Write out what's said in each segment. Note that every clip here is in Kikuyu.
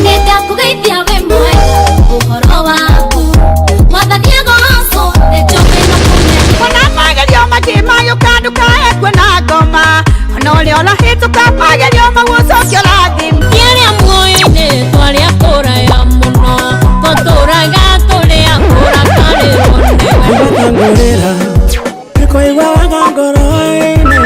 Nĩngakũgeithia wĩ mwega ũhoro waku Mwathani agocwo nĩ njũĩ na kũmenya. Ona magerio maingĩ magĩũka ndũkae kuona ngoma ona ũrĩa ũrahĩtũka magerio mau ũcoke ũrathime. Ti arĩa muoyo-inĩ twarĩ a kũraya mũno tũtũraga tũrĩ a kũrakarĩrwo nĩwe. Ũgakangũrĩra nĩkũiguaga ngoro-inĩ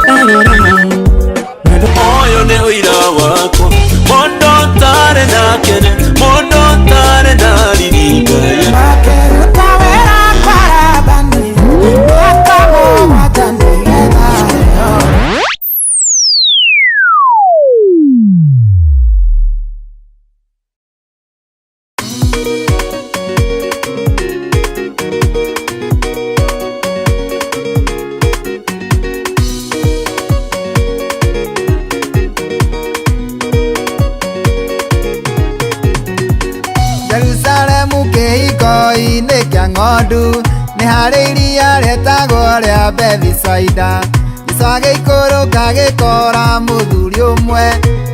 ndarora wendo. Ũyũ nĩ ũira wakwa mũndũ ũtarĩ na kĩene mũndũ ũtarĩ na riri Ngai. Makĩruta wĩra kwa Labani mĩaka 7 nĩgetha aheo. Jerusalemu kĩhiko-inĩ kĩa ng'ondu nĩ harĩ iria rĩetagwo rĩa Bethisaida. Jesũ agĩikũrũka agĩkora mũthuri ũmwe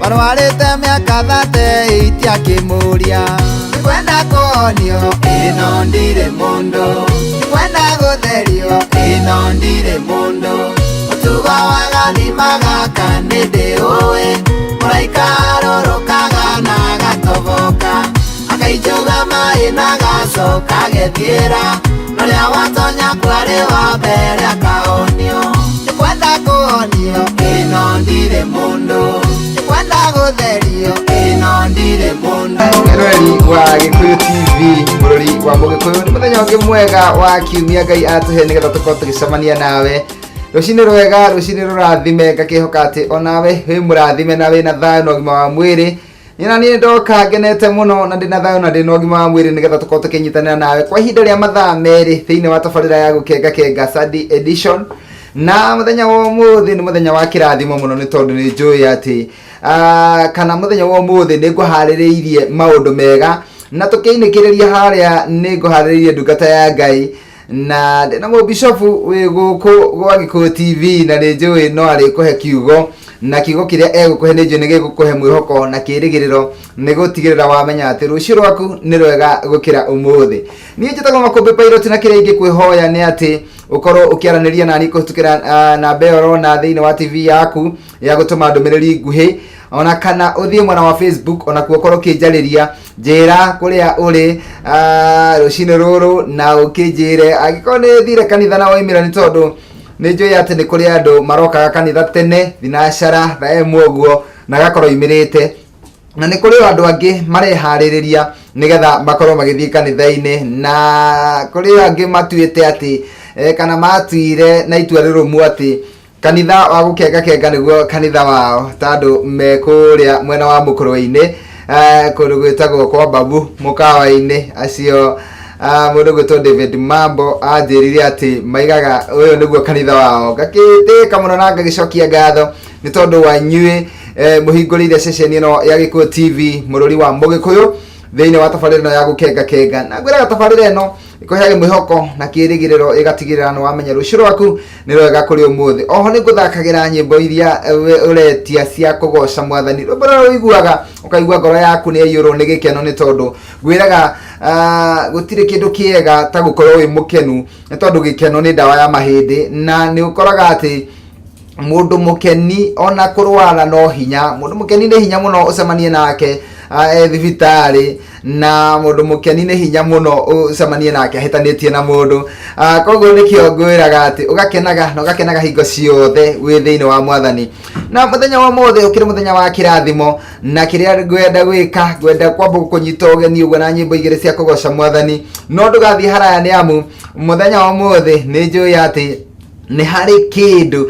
warwarĩte mĩaka 38 akĩmũũria, "Nĩngwenda kũhonio, ĩno ndirĩ mũndũ, nĩngwenda gũtherio, ĩno ndirĩ mũndũ, mũtugo wa gathima gaka nĩndĩũĩ, mũraika arũrũkaga na agatoboka akainjuga maĩ na agacoka agethiĩra, norĩa watonya kwarĩ wa mbere akahonio. Nĩngwenda kũhonio, ĩno ndirĩ mũndũ, nĩngwenda gũtherio, ĩno ndirĩ mũndũ." Mwĩroreri wa Gĩkũyũ TV, mũrori wa Mũgĩkũyũ, nĩ mũthenya ũngĩ mwega wa kiumia Ngai atũhe nĩgetha tũkorwo tũgĩcemania nawe rũcinĩ rwega, rũcinĩ rũrathime. Ngakĩhoka atĩ onawe wĩ mũrathime na wĩna thayũ na ũgima wa mwĩrĩ. Niĩ na niĩ ndoka ngenete mũno na ndĩna thayũ na ndĩna ũgima wa mwĩrĩ nĩgetha tũkorwo tũkĩnyitanĩra nawe kwa ihinda rĩa mathaa 2 thĩinĩ wa tabarĩra ya Gũkenga Kenga Sunday Edition. Na mũthenya wa ũmũthĩ nĩ mũthenya wa kĩrathimo mũno nĩ tondũ nĩ njũĩ atĩ kana mũthenya wa ũmũthĩ nĩ ngũharĩrĩirie maũndũ mega na tũkĩinĩkĩrĩria harĩa nĩ ngũharĩrĩirie ndungata ya Ngai na ndĩna mũbishopu wĩ gũkũ gwa Gĩkũyũ TV na nĩ njũĩ no arĩkũhe kiugo na kiugo kĩrĩa egũkũhe nĩ njũĩ nĩ gĩgũkũhe mwĩhoko na kĩrĩgĩrĩro nĩ gũtigĩrĩra wamenya atĩ rũciũ rwaku nĩ rwega gũkĩra ũmũthĩ. Niĩ njĩtagwo Makũmbĩ Pilot na kĩrĩa ingĩkwĩhoya nĩ atĩ ũkorwo ũkĩaranĩria nani kũhĩtũkĩra namba ĩyo ũrona thĩinĩ wa TV yaku ya gũtũma ndũmĩrĩri nguhĩ, ona kana ũthiĩ mwena wa Facebook onakuo ũkorwo ũkĩnjarĩria, njĩra kũrĩa ũrĩ rũcinĩ rũrũ na ũkĩnjĩre angĩkorwo nĩ thire kanitha na waimĩra, nĩ tondũ nĩ njũĩ atĩ nĩ kũrĩ andũ marokaga kanitha tene thinacara thaa 1 ũguo na agakorwo aimĩrĩte, na nĩ kũrĩ andũ angĩ mareharĩrĩria nĩgetha makorwo magĩthiĩ kanitha-inĩ, na kũrĩ angĩ matuĩte atĩ kana matuire na itua rĩrũmu atĩ kanitha wa Gũkenga Kenga nĩguo kanitha wao, tondũ me kũrĩa mwena wa Mũkũrwe-inĩ, kũndũ gwĩtagwo kwa Babu mũkawa-inĩ acio. Mũndũ gwĩtwo David Mambo anjĩrire atĩ maigaga ũyũ nĩguo kanitha wao. Ngakĩtĩka mũno na ngagĩcokia ngatho nĩ tondũ wa inyuĩ mũhingũrĩire ceceni ĩno ya Gĩkũyũ TV, mũrũri wa Mũgĩkũyũ, thĩinĩ wa tabarĩra ĩno ya Gũkenga Kenga. Na ngwĩraga tabarĩra ĩno ĩkũheage mwĩhoko na kĩrĩgĩrĩro, ĩgatigĩrĩra nĩ wamenya rũciũ rwaku nĩ rwega kũrĩ ũmũthĩ. Oho nĩ ngũthakagĩra nyĩmbo iria ũretia cia kũgoca Mwathani, rwĩmbo rũrĩa ũiguaga ũkaigua ngoro yaku nĩ yaiyũrwo nĩ gĩkeno, nĩ tondũ ngwĩraga gũtirĩ kĩndũ kĩega ta gũkorwo wĩ mũkenu, nĩ tondũ gĩkeno nĩ ndawa ya mahĩndĩ, na nĩ ũkoraga atĩ mũndũ mũkeni ona kũrwara no hinya. Mũndũ mũkeni nĩ hinya mũno ũcemanie nake e thibitarĩ, na mũndũ mũkeni nĩ hinya mũno ũcemanie nake ahĩtanĩtie na mũndũ. Koguo nĩkĩo ngwĩraga atĩ ũgakenaga na ũgakenaga hingo ciothe wĩ thĩinĩ wa Mwathani. Na mũthenya wa ũmũthĩ ũkĩrĩ mũthenya wa kĩrathimo, na kĩrĩa ngwenda gwĩka, ngwenda kwamba gũkũnyita ũgeni ũguo na nyĩmbo 2 cia kũgoca Mwathani, no ndũgathiĩ haraya nĩ amu mũthenya wa ũmũthĩ nĩ njũĩ atĩ nĩ harĩ kĩndũ,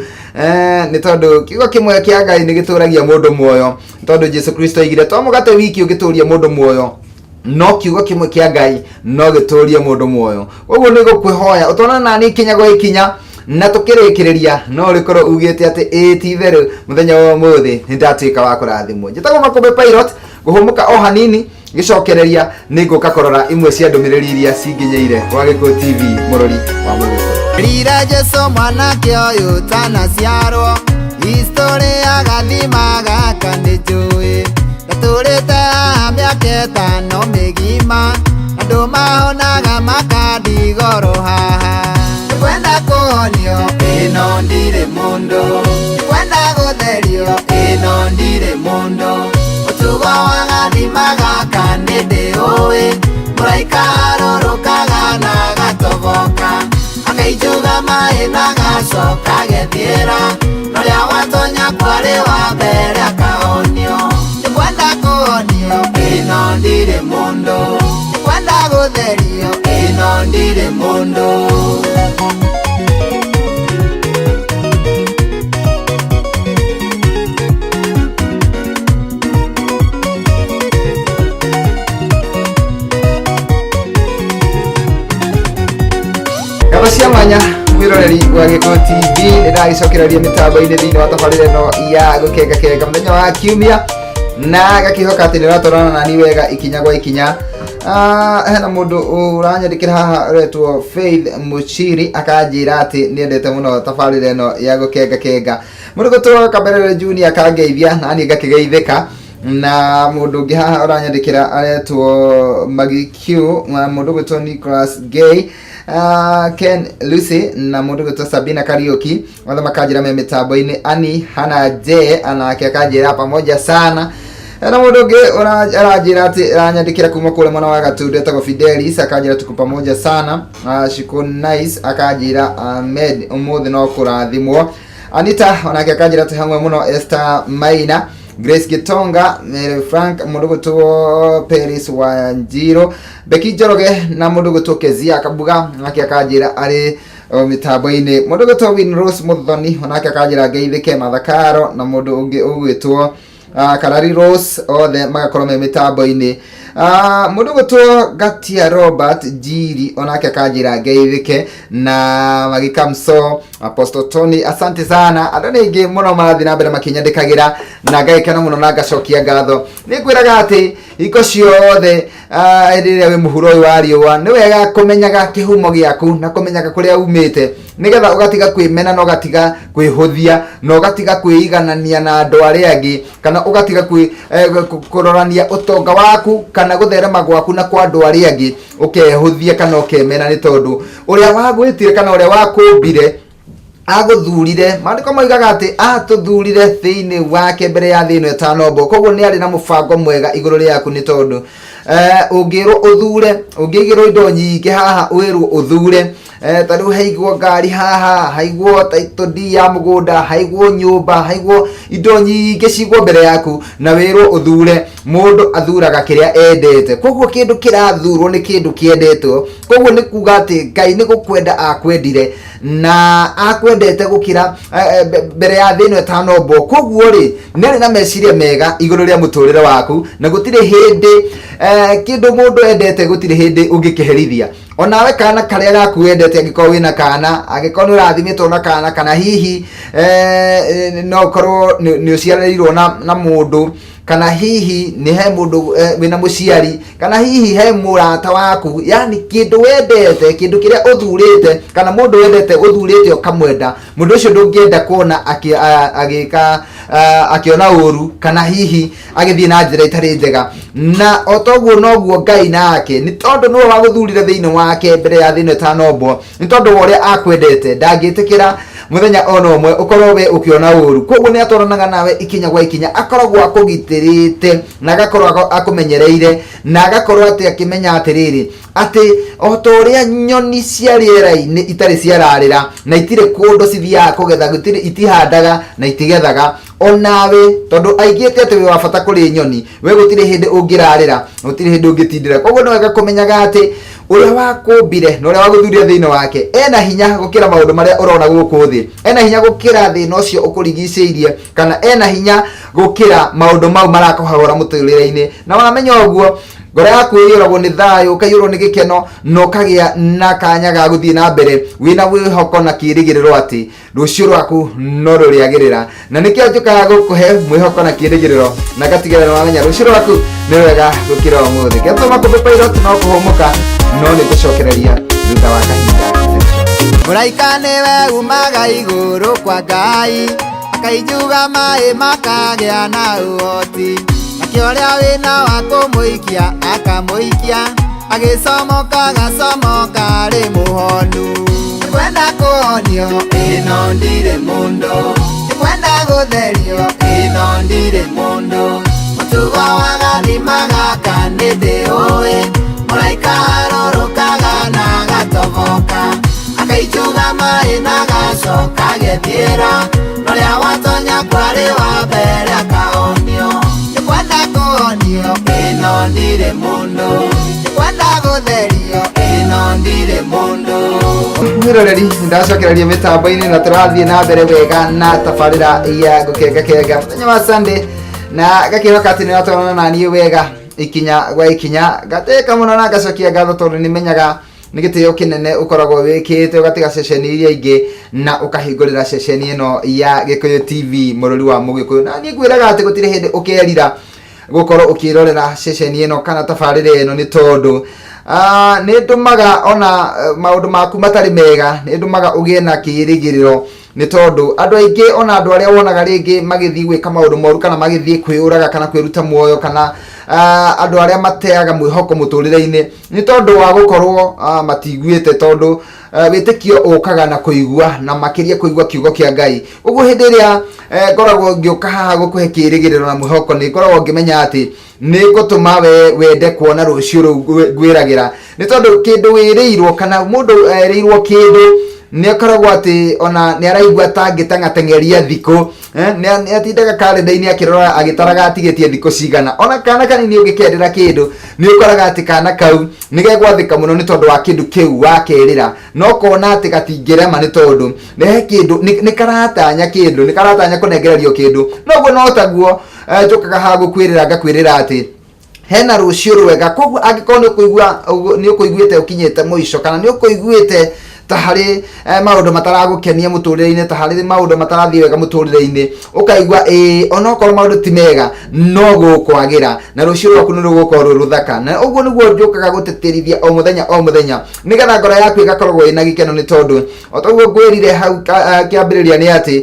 nĩ tondũ kiugo kĩmwe kĩa Ngai nĩ gĩtũragia mũndũ muoyo, tondũ Jesu Kristo oigire to mũgate wiki ũngĩtũria mũndũ muoyo, no kiugo kĩmwe kĩa Ngai no gĩtũrie mũndũ muoyo. Koguo nĩ gũkwĩhoya ũtwarane nani ikinya gwa ikinya, na tũkĩrĩkĩrĩria no ũrĩkorwo ugĩte atĩ ĩĩ ti itherũ mũthenya wa ũmũthĩ nĩ ndatuĩka wa kũrathimwo. Njĩtagwo Makũmbĩ Pilot, ngũhũmũka o hanini, gĩcokereria nĩ ngũka kũrora imwe cia ndũmĩrĩri iria cinginyĩire gwa Gĩkũyũ TV, mũrori wa Mũgĩkũyũ. Rira Jesu mwanake ũyũ tanaciarwo, historĩ ya gathima gaka nĩ njũĩ ndatũrĩte. Mĩaka ĩtano mĩgima andũ mahonaga makandigoro haha. Kwenda kũhonio ĩno ndirĩ mũndũ, kwenda gũtherio ĩno ndirĩ mũndũ, ũtugo wa gathima gaka nĩ ndĩũĩ, mũraika arũrũkaga na agatoboka, akainjuga maĩ na agacoka agethiĩra, norĩa watonya kwarĩ wa mbere akahonio. Kwenda kũhonio ĩno ndirĩ mũndũ, kwenda gũtherio ĩno ndirĩ mũndũ. Ngatho cia mwanya mwiroreri wa Gĩkũyũ TV, nĩ ndagĩcokereria mĩtambo-inĩ thĩinĩ wa tabarĩra ĩno ya gũkengakenga mũthenya wa kiumia, na gakĩhoka atĩ nĩ ũratwarana nani wega ikinya gwa ikinya. Hena mũndũ ũranyandĩkĩra haha ũretwo Faith Muchiri, akanjĩra atĩ nĩendete mũno tabarĩra ĩno ya gũkengakenga. Mũndũ gũtwo Kamberere Junior akangeithia na niĩ ngakĩgeithĩka. Na mũndũ ũngĩ haha ũranyandĩkĩra aretwo Maggie Q, na mũndũ ũgwĩtwo Nicholas Gay, Ken Lucy, na mũndũ ũgwĩtwo Sabina Kariuki, othe makanjĩra me mĩtambo-inĩ. Ani Hana J anake akanjĩra pamoja sana. Na mũndũ ũngĩ aranjĩra atĩ aranyandĩkĩra kuma kũrĩa mwena wa Gatundu etagwo Fidelis, akanjĩra tuko pamoja sana. Shiko Nice akanjĩra Ahmed ũmũthĩ no kũrathimwo. Anita onake akanjĩra atĩ hamwe mũno. Esther Maina, Grace Gitonga, Mary Frank, mũndũ ũgwĩtwo Paris Wanjiro, Becky Njoroge na mũndũ ũgwĩtwo Kezia Kabuga nake akanjĩra arĩ mĩtambo-inĩ. Mũndũ ũgwĩtwo Winrose Muthoni onake akanjĩra ngeithĩke. Mathakaro na mũndũ ũngĩ ũgwĩtwo Karari Rose, othe magakorwo me mĩtambo-inĩ. Mũndũ ũgwĩtwo Gatia Robert Njiri onake akanjĩra ngeithĩke, na Magikamso Apostle Tony, asante sana. Andũ nĩ aingĩ mũno marathiĩ na mbere makĩnyandĩkagĩra na ngagĩkena mũno na ngacokia ngatho. Nĩ ngwĩraga atĩ hingo ciothe hĩndĩ ĩrĩa wĩ mũhuro ũyũ wa riũa, nĩ wega kũmenyaga kĩhumo gĩaku na kũmenyaga kũrĩa umĩte, nĩgetha ũgatiga kwĩmena na ũgatiga kwĩhũthia na ũgatiga kwĩiganania na andũ arĩa angĩ, kana ũgatiga kũrorania ũtonga waku kana gũtherema gwaku na kwa andũ arĩa angĩ, ũkehũthia kana ũkemena, nĩ tondũ ũrĩa wagwĩtire kana ũrĩa wakũmbire agũthurire. Maandĩko moigaga atĩ atũthurire thĩinĩ wake mbere ya thĩ ĩno ĩtanombwo, koguo nĩ arĩ na mũbango mwega igũrũ rĩaku, nĩ tondũ ũngĩrwo ũthure, ũngĩigĩrwo indo nyingĩ haha wĩrwo ũthure, ta rĩu haigwo ngari haha, haigwo title deed ya mũgũnda, haigwo nyũmba, haigwo indo nyingĩ cigwo mbere yaku na wĩrwo ũthure, mũndũ athuraga kĩrĩa endete. Koguo kĩndũ kĩrathurwo nĩ kĩndũ kĩendetwo, koguo nĩ kuga atĩ Ngai nĩ gũkwenda akwendire na akwendete gũkĩra mbere ya thĩ ĩno ĩtanombwo. Koguo rĩ, nĩ arĩ na meciria mega igũrũ rĩa mũtũrĩre waku, na gũtirĩ hĩndĩ kĩndũ mũndũ endete, gũtirĩ hĩndĩ ũngĩkĩherithia. Onawe kana karĩa gaku wendete, angĩkorwo wĩna kana, angĩkorwo nĩ ũrathimĩtwo na kana, kana hihi no ũkorwo nĩ ũciarĩirwo na mũndũ, kana hihi nĩ he mũndũ wĩna mũciari, kana hihi he mũrata waku, yani kĩndũ wendete, kĩndũ kĩrĩa ũthurĩte, kana mũndũ wendete ũthurĩte ũkamwenda, mũndũ ũcio ndũngĩenda kuona agĩka akĩona ũru kana hihi agĩthiĩ na njĩra ĩtarĩ njega. Na o toguo noguo Ngai nake, nĩ tondũ nĩwe wagũthurire thĩinĩ wake mbere ya thĩ ĩno ĩtanombwo, nĩ tondũ wa ũrĩa akwendete, ndangĩtĩkĩra mũthenya ona ũmwe ũkorwo we ũkĩona ũru. Koguo nĩ atwaranaga nawe ikinya gwa ikinya, akoragwo akũgitĩrĩte na agakorwo akũmenyereire, na agakorwo atĩ akĩmenya atĩrĩrĩ, atĩ o ta ũrĩa nyoni cia rĩera-inĩ itarĩ ciararĩra na itirĩ kũndũ cithiaga kũgetha, gũtirĩ itihandaga na itigethaga, onawe tondũ aigĩte atĩ wĩ wa bata kũrĩ nyoni, we gũtirĩ hĩndĩ ũngĩrarĩra, gũtirĩ hĩndĩ ũngĩtindĩra. Koguo nĩ wega kũmenyaga atĩ ũrĩa wakũmbire na ũrĩa wagũthurire thĩinĩ wake ena hinya gũkĩra maũndũ marĩa ũrona gũkũ thĩ, ena hinya gũkĩra thĩna ũcio ũkũrigicĩirie, kana ena hinya gũkĩra maũndũ mau marakũhagũra mũtũrĩre-inĩ. Na wamenya ũguo, ngoro yaku ĩiyũragwo nĩ thayũ, ũkaiyũrwo nĩ gĩkeno, na ũkagĩa na kanya ga gũthiĩ na mbere wĩna wĩhoko na kĩĩrĩgĩrĩro atĩ rũciũ rwaku no rũrĩagĩrĩra. Na nĩkĩo njũkaga gũkũhe mwĩhoko na kĩĩrĩgĩrĩro, na ngatigĩrĩra nĩ wamenya rũciũ rwaku nĩ rwega gũkĩra ũmũthĩ. Getwo Makũmbĩ Pilot no kũhũmũka, no nĩ ngũcokereria thutha wa kahinda. Mũraika nĩwe umaga igũrũ kwa Ngai, akainjuga maĩ makagĩa na ũhoti, nakĩo ũrĩa wĩna wa kũmũ Mũikia akamũikia agĩcomoka agacomoka arĩ mũhonu. Nĩngwenda kũhonio ĩno ndirĩ mũndũ, nĩngwenda gũtherio ĩno ndirĩ mũndũ. Mũtugo wa gathima gaka nĩndĩũĩ, mũraika arũrũkaga na agatoboka, akaijuga maĩ na agacoka agethiĩra, norĩa watonya kwarĩ wa mbere akahonio. Nĩngwenda kũhonio ĩno ndirĩ mũndũ, nĩngwenda gũtherio ĩno ndirĩ mũndũ. Mwiroreri ndacokereria mitambo-inĩ na tũrathiĩ na mbere wega na tabarĩra ya gũkengakenga mũthenya wa Sunday na ngakĩhoka atĩ nĩũratwarana na niĩ wega ikinya gwa ikinya. Ngatĩka mũno na ngacokia ngatho tondũ nĩmenyaga nĩ gĩtĩo kĩnene ũkoragwo wĩkĩte ũgatiga ceceni iria ingĩ na ũkahingũrĩra ceceni ĩno ya Gĩkũyũ TV mũrũri wa Mũgĩkũyũ. Na niĩ ngwĩraga atĩ gũtirĩ hĩndĩ ũkerira gũkorwo ũkĩrorera ceceni ĩno kana tabarĩra ĩno, nĩ tondũ nĩ ndũmaga ona maũndũ maku matarĩ mega, nĩ ndũmaga ũgĩe na kĩĩrĩgĩrĩro, nĩ tondũ andũ aingĩ ona andũ arĩa wonaga rĩngĩ magĩthiĩ gwĩka maũndũ moru kana magĩthiĩ kwĩyũraga kana kwĩruta muoyo kana andũ arĩa mateaga mwĩhoko mũtũrĩre-inĩ nĩ tondũ wa gũkorwo matiguĩte, tondũ wĩtĩkio ũkaga na kũigua na makĩria kũigua kiugo kĩa Ngai. Ũguo hĩndĩ ĩrĩa ngoragwo ngĩũka haha gũkũhe kĩĩrĩgĩrĩro na mwĩhoko, nĩ ngoragwo ngĩmenya atĩ nĩ ngũtũma we wende kuona rũciũ rũu ngwĩragĩra, nĩ tondũ kĩndũ wĩrĩirwo kana mũndũ erĩirwo kĩndũ nĩ akoragwo atĩ ona nĩ araigua ta angĩteng'ateng'eria thikũ, nĩ atindaga karenda-inĩ akĩrora agĩtaraga atigĩtie thikũ cigana. Ona kana kanini ũngĩkendera kĩndũ nĩ ũkoraga atĩ kana kau nĩ gegwathĩka mũno nĩ tondũ wa kĩndũ kĩu wakerĩra, no kona atĩ gatingĩrema nĩ tondũ nĩ he kĩndũ nĩ karatanya kĩndũ, nĩ karatanya kũnengererio kĩndũ. Noguo no taguo njũkaga haha gũkwĩrĩra ngakwĩrĩra atĩ hena rũciũ rwega. Koguo angĩkorwo nĩ ũkũigua nĩ ũkũiguĩte ũkinyĩte mũico kana nĩ ũkũiguĩte ta harĩ maũndũ mataragũkenia mũtũrĩre-inĩ, ta harĩ maũndũ matarathiĩ wega mũtũrĩre-inĩ, ũkaigua ĩĩ onokorwo maũndũ ti mega no gũkwagĩra na rũciũ rwaku nĩ rũgũkorwo rwĩ rũthaka. Na ũguo nĩguo njũkaga gũtĩtĩrithia o mũthenya o mũthenya nĩgetha ngoro yaku ĩgakoragwo ĩna gĩkeno, nĩ tondũ o taguo ngwĩrire hau kĩambĩrĩria nĩ atĩ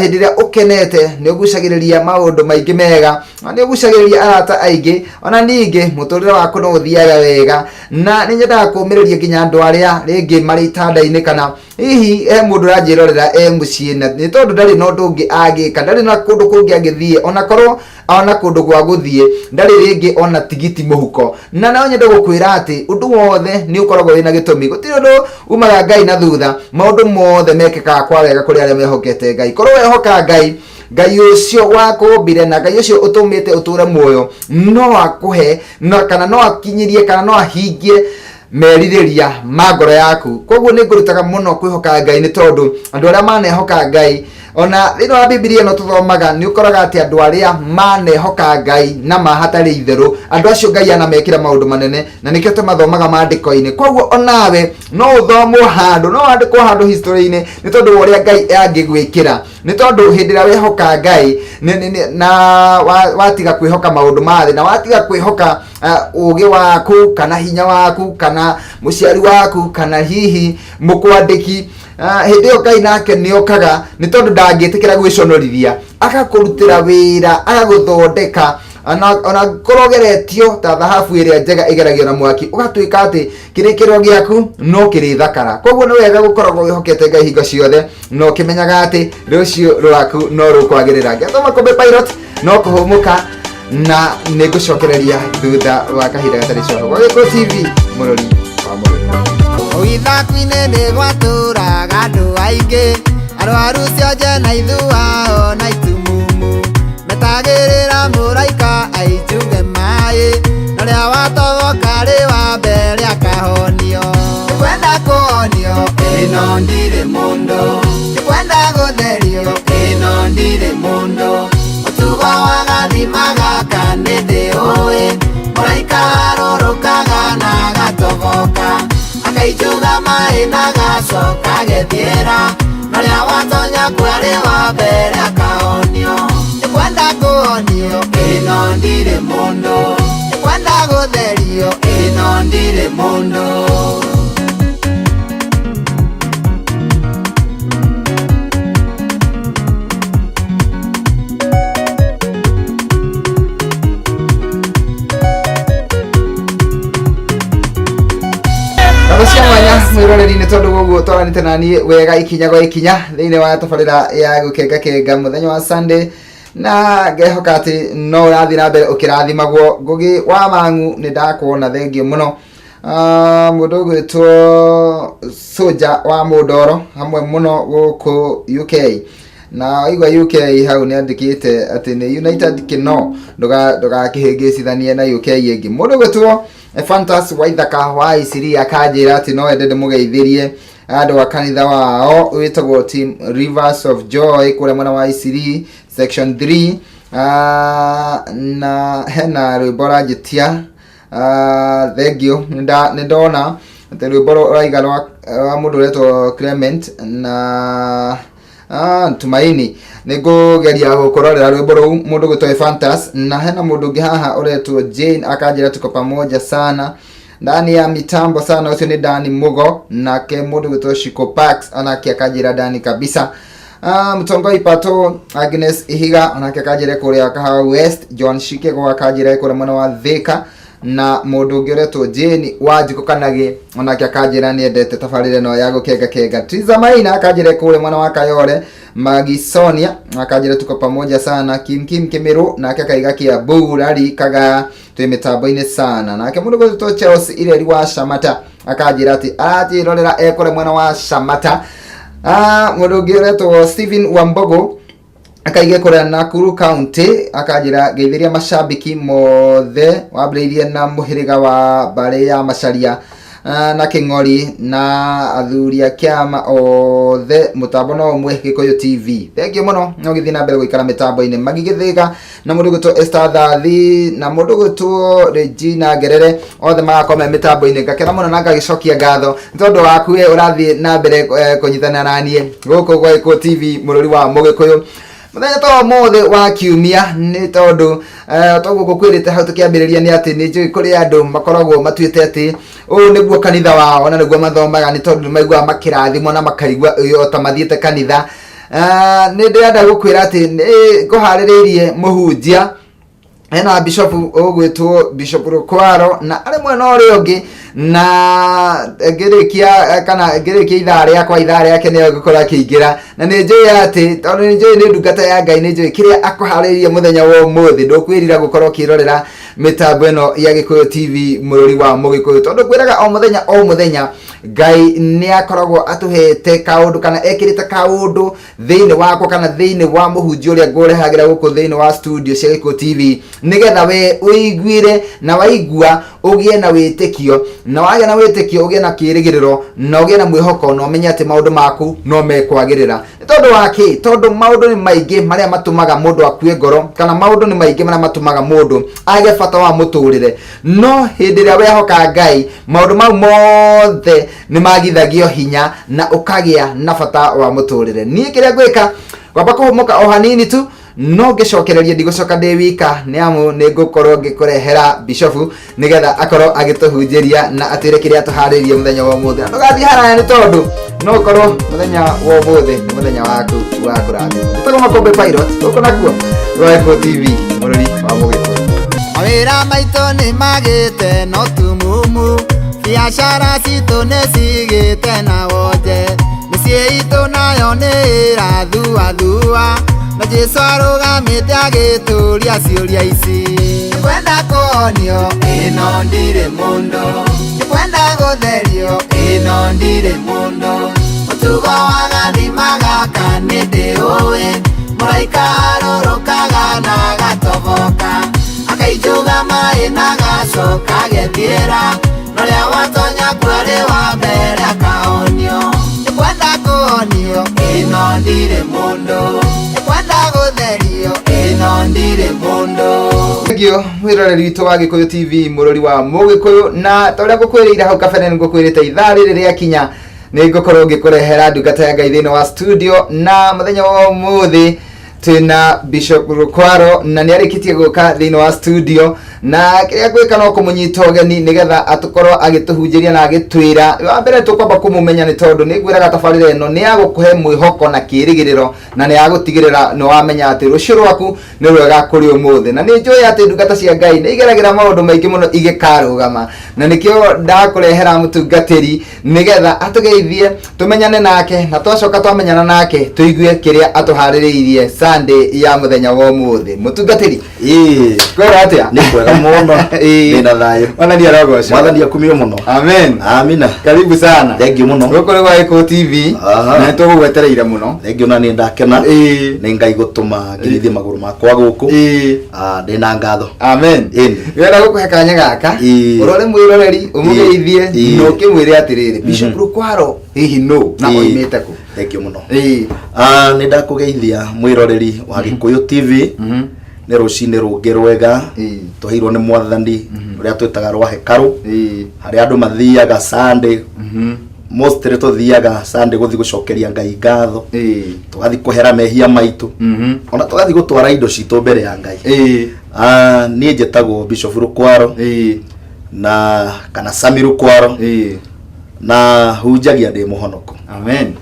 hĩndĩ ĩrĩa ũkenete nĩ ũgucagĩrĩria maũndũ maingĩ mega na nĩ ũgucagĩrĩria arata aingĩ, ona ningĩ mũtũrĩre waku no ũthiaga wega. Na nĩ nyendaga kũmĩrĩria nginya andũ arĩa rĩngĩ marĩ itanda-inĩ kana hihi he mũndũ ũranjĩrorera e mũciĩ na nĩ tondũ ndarĩ na ũndũ ũngĩ angĩka, ndarĩ na kũndũ kũngĩ angĩthiĩ, ona korwo ona kũndũ gwa gũthiĩ ndarĩ rĩngĩ ona tigiti mũhuko. Na no nyende gũkwĩra atĩ ũndũ wothe nĩ ũkoragwo wĩna gĩtũmi, gũtirĩ ũndũ umaga Ngai na thutha, maũndũ mothe mekĩkaga kwa wega kũrĩ arĩa mehokete Ngai. Korwo wehoka Ngai, Ngai ũcio wakũmbire na Ngai ũcio ũtũmĩte ũtũre muoyo no akũhe no, kana no akinyirie kana no ahingie merirĩria ma ngoro yaku. Koguo nĩ ngũrutaga mũno kwĩhoka Ngai, nĩ tondũ andũ arĩa manehoka Ngai, ona thĩinĩ wa Bibilia ĩno tũthomaga, nĩ ũkoraga atĩ andũ arĩa manehoka Ngai na mahatarĩ itherũ, andũ acio Ngai anamekĩra maũndũ manene, na nĩkĩo tũmathomaga maandĩko-inĩ. Koguo onawe no ũthomwo handũ, no wandĩkwo handũ history-inĩ nĩ tondũ wa ũrĩa Ngai angĩgwĩkĩra, nĩ tondũ hĩndĩ ĩrĩa wehoka Ngai na watiga kwĩhoka maũndũ ma thĩ na watiga kwĩhoka ũgĩ waku kana hinya waku kana mũciari waku kana hihi mũkwandĩki, hĩndĩ ĩyo Ngai nake nĩ okaga, nĩ tondũ ndangĩtĩkĩra gwĩconorithia, agakũrutĩra wĩra, agagũthondeka ona korwo ũgeretio ta thahabu ĩrĩa njega ĩgeragio na mwaki, ũgatuĩka atĩ kĩrĩkĩrĩro gĩaku no kĩrĩthakara. Koguo nĩ wega gũkoragwo wĩhokete Ngai hingo ciothe na ũkĩmenyaga atĩ rũciũ rwaku no rũkwagĩrĩra. Ngĩatwo Makũmbĩ Pilot no kũhũmũka na nĩ ngũcokereria thutha wa kahinda gatarĩ coho. Gwa Gĩkũyũ TV, mũrori wa mũrori. Ithaku-inĩ nĩ gwatũraga andũ aingĩ arwaru cionje na ithuao na itumumu, metagĩrĩra mũraika ainjuge maĩ, norĩa watoboka rĩ wa mbere akahonio. Nĩngwenda kũhonio ĩno ndirĩ mũndũ, nĩngwenda gũtherio ĩno ndirĩ mũndũ. Mũtugo wa gathima gaka nĩndĩũĩ, mũraika arũrũkaga na agatoboka, akaijuga maĩ na agacoka agethiĩra, norĩa watonya kwarĩ wa mbere akahonio. Nĩngwenda kũhonio ĩno ndirĩ mũndũ, nĩngwenda gũtherio ĩno ndirĩ mũndũ. Mwĩroreri, nĩ tondũ woguo twaranĩte na niĩ wega ikinya gwa ikinya thĩinĩ wa tabarĩra ya gũkengakenga mũthenya wa Sunday, na ngehoka atĩ no ũrathiĩ na mbere ũkĩrathimagwo. Ngũgĩ wa Mang'u, nĩ ndakuona, thengio mũno. Mũndũ ũgwĩtwo Soja wa Mũndoro hamwe mũno gũkũ UK, na waigua UK hau nĩ andĩkĩte atĩ nĩ United Kino, ndũgakĩhĩngĩcithanie na UK ĩngĩ. Mũndũ ũgwĩtwo Fantas Waithaka wa Isiria akanjĩra atĩ no ende ndĩmũgeithĩrie andũ a kanitha wao wĩtagwo Team Rivers of Joy kũrĩa mwena wa Isiri section 3. Na hena rwĩmbo ranjĩtia. Thengio, nĩ ndona atĩ rwĩmbo rũraiga rwa mũndũ ũretwo Clement na Tumaini. Nĩ ngũgeria gũkũrorera rwĩmbo rũu, mũndũ gwĩtwo Fantas. Na hena mũndũ ũngĩ haha ũretwo Jane, akanjĩra tuko pamoja sana ndani ya mitambo sana. Ũcio nĩ Dani Mugo. Nake mũndũ gwĩtwo Shiko Pax onake akanjĩra ndani kabisa. Mtongoi Pato Agnes Ihiga onake akanjĩra kũrĩa Kahawa West. John Shikego akanjĩra kũrĩa mwena wa Thika, na mũndũ ũngĩ ũretwo Jane Wanjikũ Kanagĩ onake akanjĩra nĩ endete tabarĩra ĩno ya gũkenga kenga. Triza Maina akanjĩra kũrĩa mwena wa Kayore. Magisonia akanjĩra tuko pamoja sana. Kim Kim Kimiru nake akaiga Kiambu Rari Kagaya twĩ mĩtambo-inĩ sana. Nake mũndũ gwĩtwo Chelsea Ireri wa Shamata akanjĩra atĩ aranjĩrorera ekũrĩa mwena wa Shamata. Mũndũ ũngĩ ũretwo Stephen Wambogo akaige kũrĩa Nakuru County, akanjĩra ngeithĩria mashabiki mothe, wambĩrĩirie na mũhĩrĩga wa mbarĩ ya Macharia na Kĩng'ori na athuri a kĩama othe, mũtambo no ũmwe, Gĩkũyũ TV. Thengiũ mũno, no gĩthiĩ na mbere gũikara mĩtambo-inĩ. Magigĩthĩga na mũndũ gwĩtwo Esther Thathi na mũndũ gwĩtwo Regina Ngerere, othe magakorwo me mĩtambo-inĩ. Ngakena mũno na ngagĩcokia ngatho nĩ tondũ waku we ũrathiĩ na mbere kũnyitana na niĩ gũkũ gwa Gĩkũyũ TV, mũrũri wa Mũgĩkũyũ, mũthenya ta ũmũthĩ wa kiumia, nĩ tondũ toguo ngũkwĩrĩte hau tũkĩambĩrĩria nĩ atĩ nĩ njũĩ kũrĩ andũ makoragwo matuĩte atĩ ũyũ nĩguo kanitha wao na nĩguo mathomaga, nĩ tondũ nĩ maiguaga makĩrathimwo na makaigua o ta mathiĩte kanitha. Nĩ ndĩrenda gũkwĩra atĩ nĩ ngũharĩrĩirie mũhunjia, hena bishop ũgwĩtwo Bishop Rukwaro, na arĩ mwena ũrĩa ũngĩ, na ngĩrĩkia kana ngĩrĩkia ithaa rĩakwa, ithaa rĩake nĩyo ngũkorwo akĩingĩra, na nĩ njũĩ atĩ tondũ nĩ njũĩ nĩ ndungata ya Ngai, nĩ njũĩ kĩrĩa akũharĩrĩirie mũthenya wa ũmũthĩ, ndũkwĩrira gũkorwo ũkĩrorera mĩtambo ĩno ya Gĩkũyũ TV, mũrũri wa Mũgĩkũyũ, tondũ ngwĩraga o mũthenya o mũthenya Ngai nĩ akoragwo atũhete kaũndũ kana ekĩrĩte kaũndũ thĩinĩ wakwa kana thĩinĩ wa mũhunjia ũrĩa ngũrehagĩra gũkũ thĩinĩ wa studio cia Gĩkũyũ TV, nĩgetha we ũiguire, na waigua ũgĩe na wĩtĩkio, na wagĩa na wĩtĩkio ũgĩe na kĩĩrĩgĩrĩro na ũgĩe na mwĩhoko, na ũmenye atĩ maũndũ maku no mekwagĩrĩra. Nĩ tondũ wa kĩ? Tondũ maũndũ nĩ maingĩ marĩa matũmaga mũndũ akue ngoro, kana maũndũ nĩ maingĩ marĩa matũmaga mũndũ age bata wa mũtũrĩre, no hĩndĩ ĩrĩa wehoka Ngai, maũndũ mau mothe nĩ magithagio hinya na ũkagĩa na bata wa mũtũrĩre. Niĩ kĩrĩa ngwĩka, kwamba kũhũmũka o hanini tu, no ngĩcokereria ndigũcoka ndĩ wika, nĩ amu nĩ ngũkorwo ngĩkũrehera bishofu nĩgetha akorwo agĩtũhunjĩria na atwĩre kĩrĩa atũharĩirie mũthenya wa ũmũthĩ. Na ndũgathiĩ haraya, nĩ tondũ no ũkorwo mũthenya wa ũmũthĩ nĩ mũthenya waku wa kũrathimwo. Njĩtagwo Makũmbĩ Pilot, gũkũ nakuo rwa Gĩkũyũ TV, mũrũri wa Mũgĩkũyũ. Mawĩra maitũ nĩ magĩte no tumumu, biacara citũ nĩ cigĩte na wonje, mĩciĩ itũ nayo nĩ ĩrathuathua, na Jesu arũgamĩte agĩtũria ciũria ici: Nĩkwenda kũhonio, ĩno ndirĩ mũndũ; nĩkwenda gũtherio, ĩno ndirĩ mũndũ; mũtugo wa gathima gaka nĩ ndĩũĩ, mũraika arũrũkaga na agatoboka, akainjuga maĩ na agacoka agethiĩra, norĩa watonya kwarĩ wa mbere akahonio. Nĩkwenda kũhonio, ĩno ndirĩ mũndũ; nĩkwenda gũtherio, ĩno ndirĩ mũndũ. Thengio, mwĩroreri witũ wa Gĩkũyũ TV, mũrũri wa Mũgĩkũyũ, na ta ũrĩa ngũkwĩrĩire hau kabere, nĩ ngũkwĩrĩte ithaa rĩrĩ rĩakinya nĩ ngũkorwo ngĩkũrehera ndungata ya Ngai thĩinĩ wa studio, na mũthenya wa ũmũthĩ twĩna Bishop Rukwaro, na nĩ arĩkĩtie gũka thĩinĩ wa studio. Na kĩrĩa ngwĩka no kũmũnyita ũgeni nĩgetha atũkorwo agĩtũhunjĩria na agĩtwĩra. Wa mbere tũkwamba kũmũmenya nĩ tondũ nĩ ngwĩraga tabarĩra ĩno nĩ ya gũkũhe mwĩhoko na kĩĩrĩgĩrĩro na nĩ ya gũtigĩrĩra nĩ wamenya atĩ rũciũ rwaku nĩ rwega kũrĩ ũmũthĩ. Na nĩ njũĩ atĩ ndungata cia Ngai nĩ igeragĩra maũndũ maingĩ mũno igĩkarũgama, na nĩkĩo ndakũrehera mũtungatĩri nĩgetha atũgeithie, tũmenyane nake, na twacoka twamenyana nake tũigue kĩrĩa atũharĩrĩirie Sunday ya mũthenya wa ũmũthĩ. Mũtungatĩri, Ĩĩ. kwĩra atĩa? Nĩ kwega mũno. Ĩĩ. Ndĩna thayũ. Mwathani arogocwo. Mwathani akumio mũno. Amen. Amina. Karibu sana. Thank you mũno. Gũkũ nĩ gwa Gĩkũyũ TV. Aha. Na nĩtũgũgwetereire mũno. Thank you na nĩ ndakena. Ĩĩ. Nĩ Ngai gũtũma nginyithie magũrũ makwa gũkũ. Ĩĩ. Ah, ndĩna ngatho. Amen. Ĩni. Wenda gũkũhe kanya gaka. Ĩĩ. Ũrore mwĩroreri, ũmũgeithie, Ĩĩ. na ũkĩmwĩre atĩrĩrĩ, Bishop Rukwaro hihi nũ na Ĩĩ. oimĩte kũ? Thank you mũno. Ĩĩ. Ah, nĩ ndakũgeithia mwĩroreri wa Gĩkũyũ TV. Nĩ rũcinĩ rũngĩ rwega Ĩĩ. tũheirwo nĩ Mwathani rũrĩa twĩtaga rwa hekarũ, Ĩĩ. harĩa andũ mathiaga Sunday. Mostly tũthiaga Sunday gũthiĩ gũcokeria Ngai ngatho, Ĩĩ. tũgathiĩ kũhera mehia maitũ, ona tũgathiĩ gũtwara indo citũ mbere ya Ngai. Ĩĩ. Ah, niĩ njĩtagwo Bishop Rukwaro Ĩĩ. na kana Sami Rukwaro, Ĩĩ. na hunjagia ndĩ mũhonoko. Amen.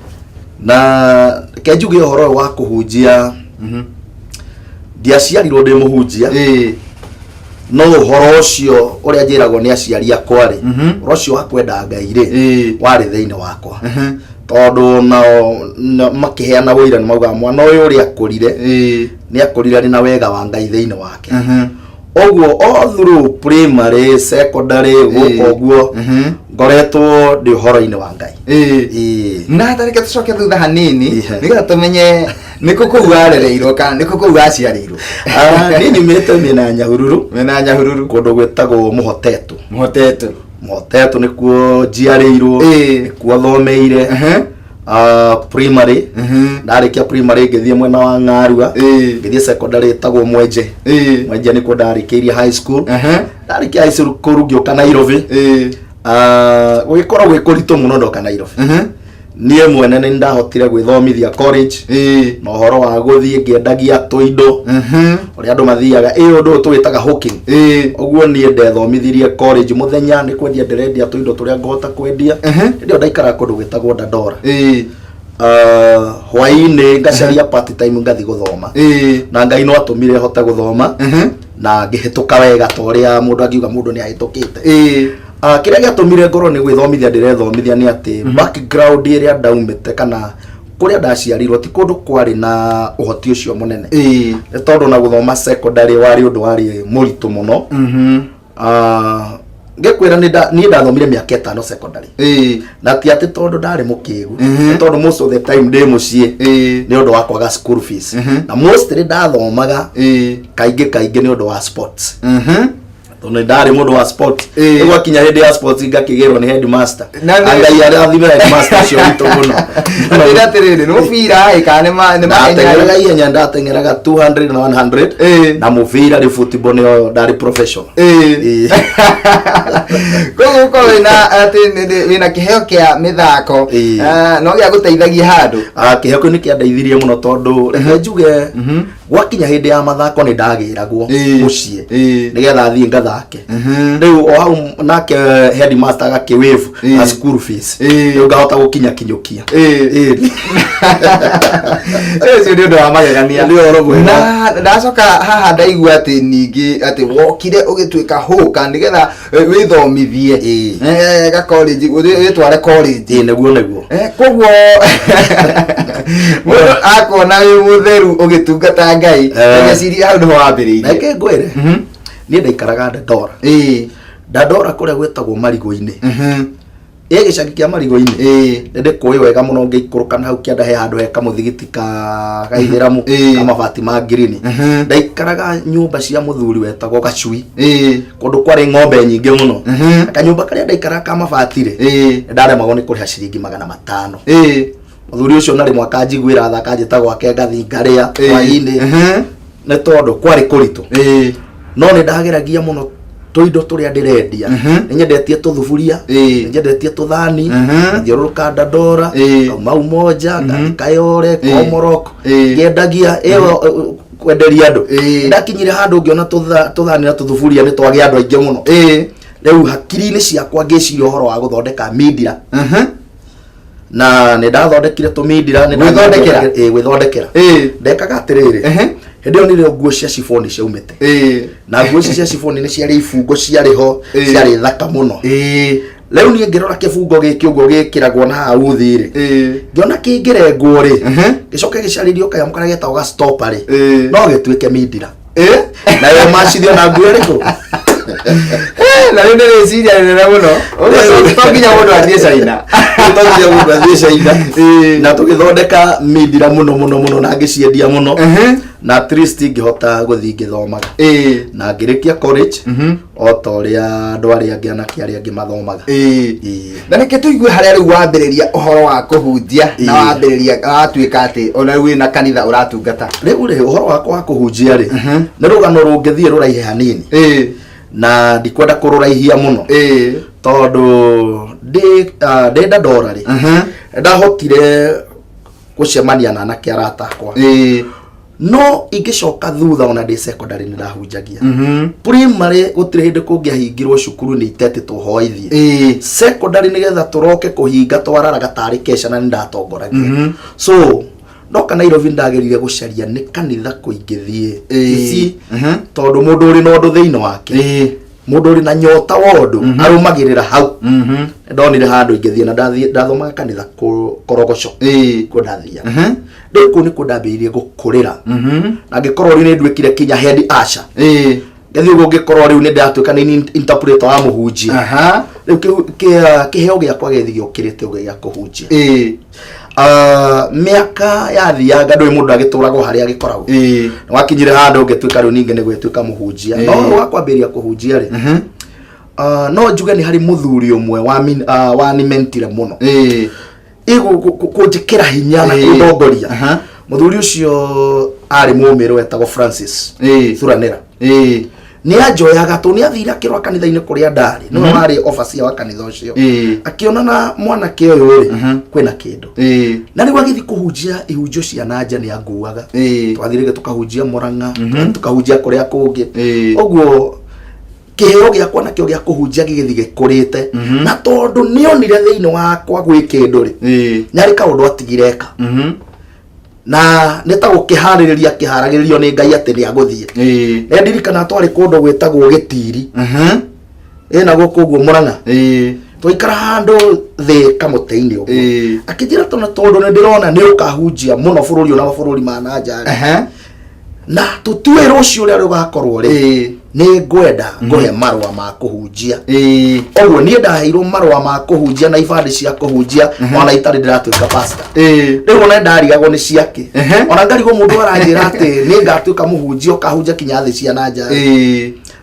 Na reke njuge ũhoro ũyũ wa kũhunjia, ndiaciarirwo ndĩ mũhunjia, Ĩĩ. no ũhoro ũcio ũrĩa njĩragwo nĩ aciari akwa rĩ, ũhoro ũcio wa kwenda Ngai rĩ, Ĩĩ. warĩ thĩinĩ wakwa, tondũ nao makĩheana ũira nĩ maugaga mwana ũyũ ũrĩa akũrire, Ĩĩ. nĩ akũrire arĩ na wega wa Ngai thĩinĩ wake. Ũguo all through primary, secondary, gũka ũguo, ngoretwo ndĩ ũhoro-inĩ wa Ngai. Ĩĩ. Ĩĩ. Na tareke tũcoke thutha hanini Ihe. nĩgetha tũmenye nĩkũ kũu warereirwo kana nĩkũ kũu waciarĩirwo. Ah, niĩ nyumĩte mĩena ya Nyahururu, Mĩena ya Nyahururu. Kũndũ gwĩtagwo Mũhotetũ. Mũhotetũ. Mũhotetũ nĩkuo njiarĩirwo, Ĩĩ. nĩkuo thomeire. Ah, primary, ndarĩkia primary ngĩthiĩ mwena wa Ng'arua, ngĩthiĩ secondary ĩtagwo Mwenje. Mwenje nĩkuo ndarĩkĩirie high school. Ndarĩkia high school ngĩũka Nairobi. Ah, gũgĩkorwo gwĩ kũritũ mũno ndoka Nairobi. Niĩ mwene nĩ ndahotire gwĩthomithia college na ũhoro wa gũthiĩ ngĩendagia tũindo, ũrĩa andũ mathiaga ĩ ũndũ ũyũ tũwĩtaga hawking. Ũguo niĩ ndethomithirie college, mũthenya nĩ kwendia ndĩrendia tũindo tũrĩa ngũhota kwendia. Hĩndĩ ĩyo ndaikaraga kũndũ gwĩtagwo Dandora. Ah, hwaĩ-inĩ ngacaria part time ngathiĩ gũthoma, na Ngai no atũmire hote gũthoma na ngĩhĩtũka wega ta ũrĩa mũndũ angiuga mũndũ nĩ ahĩtũkĩte. Ah, kĩrĩa gĩatũmire ngorwo nĩ gwĩthomithia ndĩrethomithia nĩ atĩ background ĩrĩa ndaumĩte kana kũrĩa ndaciarirwo ti kũndũ kwarĩ na ũhoti ũcio mũnene, nĩ tondũ na gũthoma secondary warĩ ũndũ warĩ mũritũ mũno. Ah, ngĩkwĩra niĩ ndathomire mĩaka 5 secondary, na ti atĩ tondũ ndarĩ mũkĩgu, nĩ tondũ most of the time ndĩ mũciĩ nĩ ũndũ wa kwaga school fees, na mostly ndathomaga kaingĩ kaingĩ nĩ ũndũ wa sports, tondũ nĩ ndarĩ mũndũ wa sport. Ĩĩ. Rĩu gwakinya hĩndĩ ya sports ngakĩgĩrwo nĩ headmaster. Na Ngai arathime headmaster ũcio witũ mũno. Atĩrĩ atĩrĩrĩ, nĩ mũbira ĩ kana nĩ Ndateng'eraga ihenya, ndateng'eraga 200 na 100, na mũbira rĩ, football nĩyo ndarĩ professional. Ĩĩ. Koguo ũkorwo wĩna atĩ wĩna kĩheo kĩa mĩthako. Ĩĩ. Ah, no gĩa gũteithagia handũ. Ah, kĩheo kĩu nĩ kĩandeithirie mũno, tondũ reke njuge gwakinya hĩndĩ ya mathako nĩ ndagĩragwo mũciĩ nĩgetha thiĩ ngathake. Rĩu o hau nake headmaster agakĩwĩvu na school fees, rĩu ngahota gũkinya kinyũkia. Ĩĩ. Ũcio nĩ ũndũ wa magegania. Nĩ ũhoro mwega. Na ndacoka haha ndaigua atĩ ningĩ atĩ wokire ũgĩtuĩka hũka nĩgetha wĩthomithie. Ga college, wĩtware college. Ĩĩ, nĩguo nĩguo. Koguo mũndũ akona wĩ mũtheru ũgĩtungata Ngai, ageciria hau nĩho wambĩrĩirie. Reke ngwĩre, niĩ ndaikaraga Dandora. Dandora kũrĩa gwĩtagwo Marigũ-inĩ, ĩ gĩcagi kĩa Marigũ-inĩ. Nĩ ndĩkũĩ wega mũno, ngĩikũrũka na hau kĩanda he handũ he kamũthigiti ka gaithĩramu ka mabati ma ngirini. Ndaikaraga nyũmba cia mũthuri wetagwo Gacui, kũndũ kwarĩ ng'ombe nyingĩ mũno. Na kanyũmba karĩa ndaikaraga ka mabati rĩ, nĩ ndaremagwo nĩ kũrĩha ciringi 500. Mũthuri ũcio na rĩmwe akanjiguĩra tha, akanjĩta gwake ngathi ngarĩa hwaĩ-inĩ, nĩ tondũ kwarĩ kũritũ. No nĩ ndageragia mũno tũindo tũrĩa ndĩrendia. Nĩ nyendetie tũthuburia, nĩ nyendetie tũthani, ngathiũrũrũka Dandora, ngauma Umoja, ngathiĩ Kayore, Komorok, ngĩendagia ĩyo. kwenderia andũ. Ĩĩ. Ndakinyire handũ ngĩona tũthani na tũthuburia nĩ twagĩa andũ aingĩ mũno. Rĩu hakiri-inĩ ciakwa ngĩciria ũhoro wa gũthondeka mindira. Na nĩ ndathondekire tũmindira nĩ Gwĩthondekera? Ĩĩ, gwĩthondekera. Ndekaga atĩrĩrĩ, hĩndĩ ĩyo nĩrĩo nguo cia ciboni ciaumĩte. Na nguo ici cia ciboni nĩ ciarĩ ibungo ciarĩ ho, ciarĩ thaka mũno. Rĩu niĩ ngĩrora kĩbungo gĩkĩ ũguo gĩkĩragwo na haha uthi rĩ, ngĩona kĩngĩrengwo rĩ, gĩcoke gĩcarĩrio kanyamũ karĩa getagwo ga stopper rĩ, no gĩtuĩke mindira. Nayo macithio na nguo ĩrĩkũ? Na rĩu nĩ rĩciria rĩnene mũno. Ũguo to nginya mũndũ athiĩ China. To nginya mũndũ athiĩ China. Na tũgĩthondeka mindira mũno mũno mũno na ngĩciendia mũno. Na at least ngĩhota gũthiĩ ngĩthomaga. Na ngĩrĩkia college o ta ũrĩa andũ arĩa angĩ, anake arĩa angĩ mathomaga. Na reke tũigue harĩa rĩu wambĩrĩria ũhoro wa kũhunjia na wambĩrĩria watuĩka atĩ ona rĩu wĩna kanitha ũratungata. Rĩu rĩ, ũhoro wakwa wa kũhunjia rĩ, nĩ rũgano rũngĩthiĩ rũraihe hanini. Na ndikwenda kũrũraihia mũno tondũ ndĩ Dandora rĩ, ndahotire gũcemania na anake arata akwa. No ingĩcoka thutha, ona ndĩ secondary nĩ ndahunjagia. Primary gũtirĩ hĩndĩ kũngĩahingirwo cukuru nĩ itetĩtwo hwaithie. Secondary nĩgetha tũroke kũhinga twararaga tarĩ kesha na nĩ ndatongoragia. So ndoka Nairobi ndagerire gũcaria nĩ kanitha kũingĩthiĩ. You see, tondũ mũndũ ũrĩ na ũndũ thĩinĩ wake, mũndũ ũrĩ na nyota wa ũndũ, arũmagĩrĩra hau. Ndonire handũ ingĩthiĩ na ndathiĩ ndathomaga kanitha Korogoco. Kuo ndathiaga. Rĩu kũu nĩkuo ndambĩrĩirie gũkũrĩra na ngĩkorwo rĩu nĩ nduĩkire kinya head usher. Ngĩthiĩ ũguo ngĩkorwo rĩu nĩ ndĩratuĩka nĩ interpreter wa mũhunjia. Rĩu kĩheo gĩakwa gĩthiĩ gĩũkĩrĩte ũguo gĩa kũhunjia. Mĩaka yathianga ndũĩ mũndũ agĩtũragwo harĩa agĩkoragwo. Wakinyire handũ ngĩtuĩka rĩu ningĩ nĩ gwĩtuĩka mũhunjia. No wa kwambĩrĩria kũhunjia rĩ, no njuge nĩ harĩ mũthuri ũmwe wanimentire mũno kũnjĩkĩra hinya na kũndongoria. Mũthuri ũcio arĩ mũmĩrũ wetagwo Francis Thuranĩra. Nĩ anjoyaga tũ nĩ athire akĩrora kanitha-inĩ kũrĩa ndarĩ, nĩwe warĩ overseer wa kanitha ũcio. Akĩona na mwanake ũyũ rĩ, kwĩna kĩndũ. Na rĩu agĩthiĩ kũhunjia ihunjio cia na nja nĩ anguaga. Twathire tũkahunjia Mũrang'a, tũkahunjia kũrĩa kũngĩ. Ũguo kĩheo gĩakwa nakĩo gĩa kũhunjia gĩgĩthiĩ gĩkũrĩte. Na tondũ nĩonire thĩinĩ wakwa gwĩ kĩndũ rĩ, nĩ harĩ kaũndũ atigire eka. Na nĩ ta gũkĩharĩrĩria kĩharagĩrĩrio nĩ Ngai atĩ nĩ agũthiĩ. Nĩ ndirikana twarĩ kũndũ gwĩtagwo Gĩtiri ĩna gũkũ ũguo Mũrang'a. Twaikara handũ thĩ kamũtĩ-inĩ ũguo. Akĩnjĩra tondũ nĩ ndĩrona nĩ ũkahunjia mũno bũrũri ũyũ na mabũrũri ma na nja rĩ. Na tũtiũĩ rũciũ ũrĩa rũgakorwo rĩ, nĩ ngwenda ngũhe marũa ma kũhunjia. Ũguo niĩ ndaheirwo marũa ma kũhunjia na ibandĩ cia kũhunjia ona itarĩ ndĩratuĩka pastor. Rĩu ona ndarigagwo nĩ ciake. Ona ngarigwo mũndũ aranjĩra atĩ nĩ ngatuĩka mũhunjia ũkahunjia kinya thĩ cia na nja.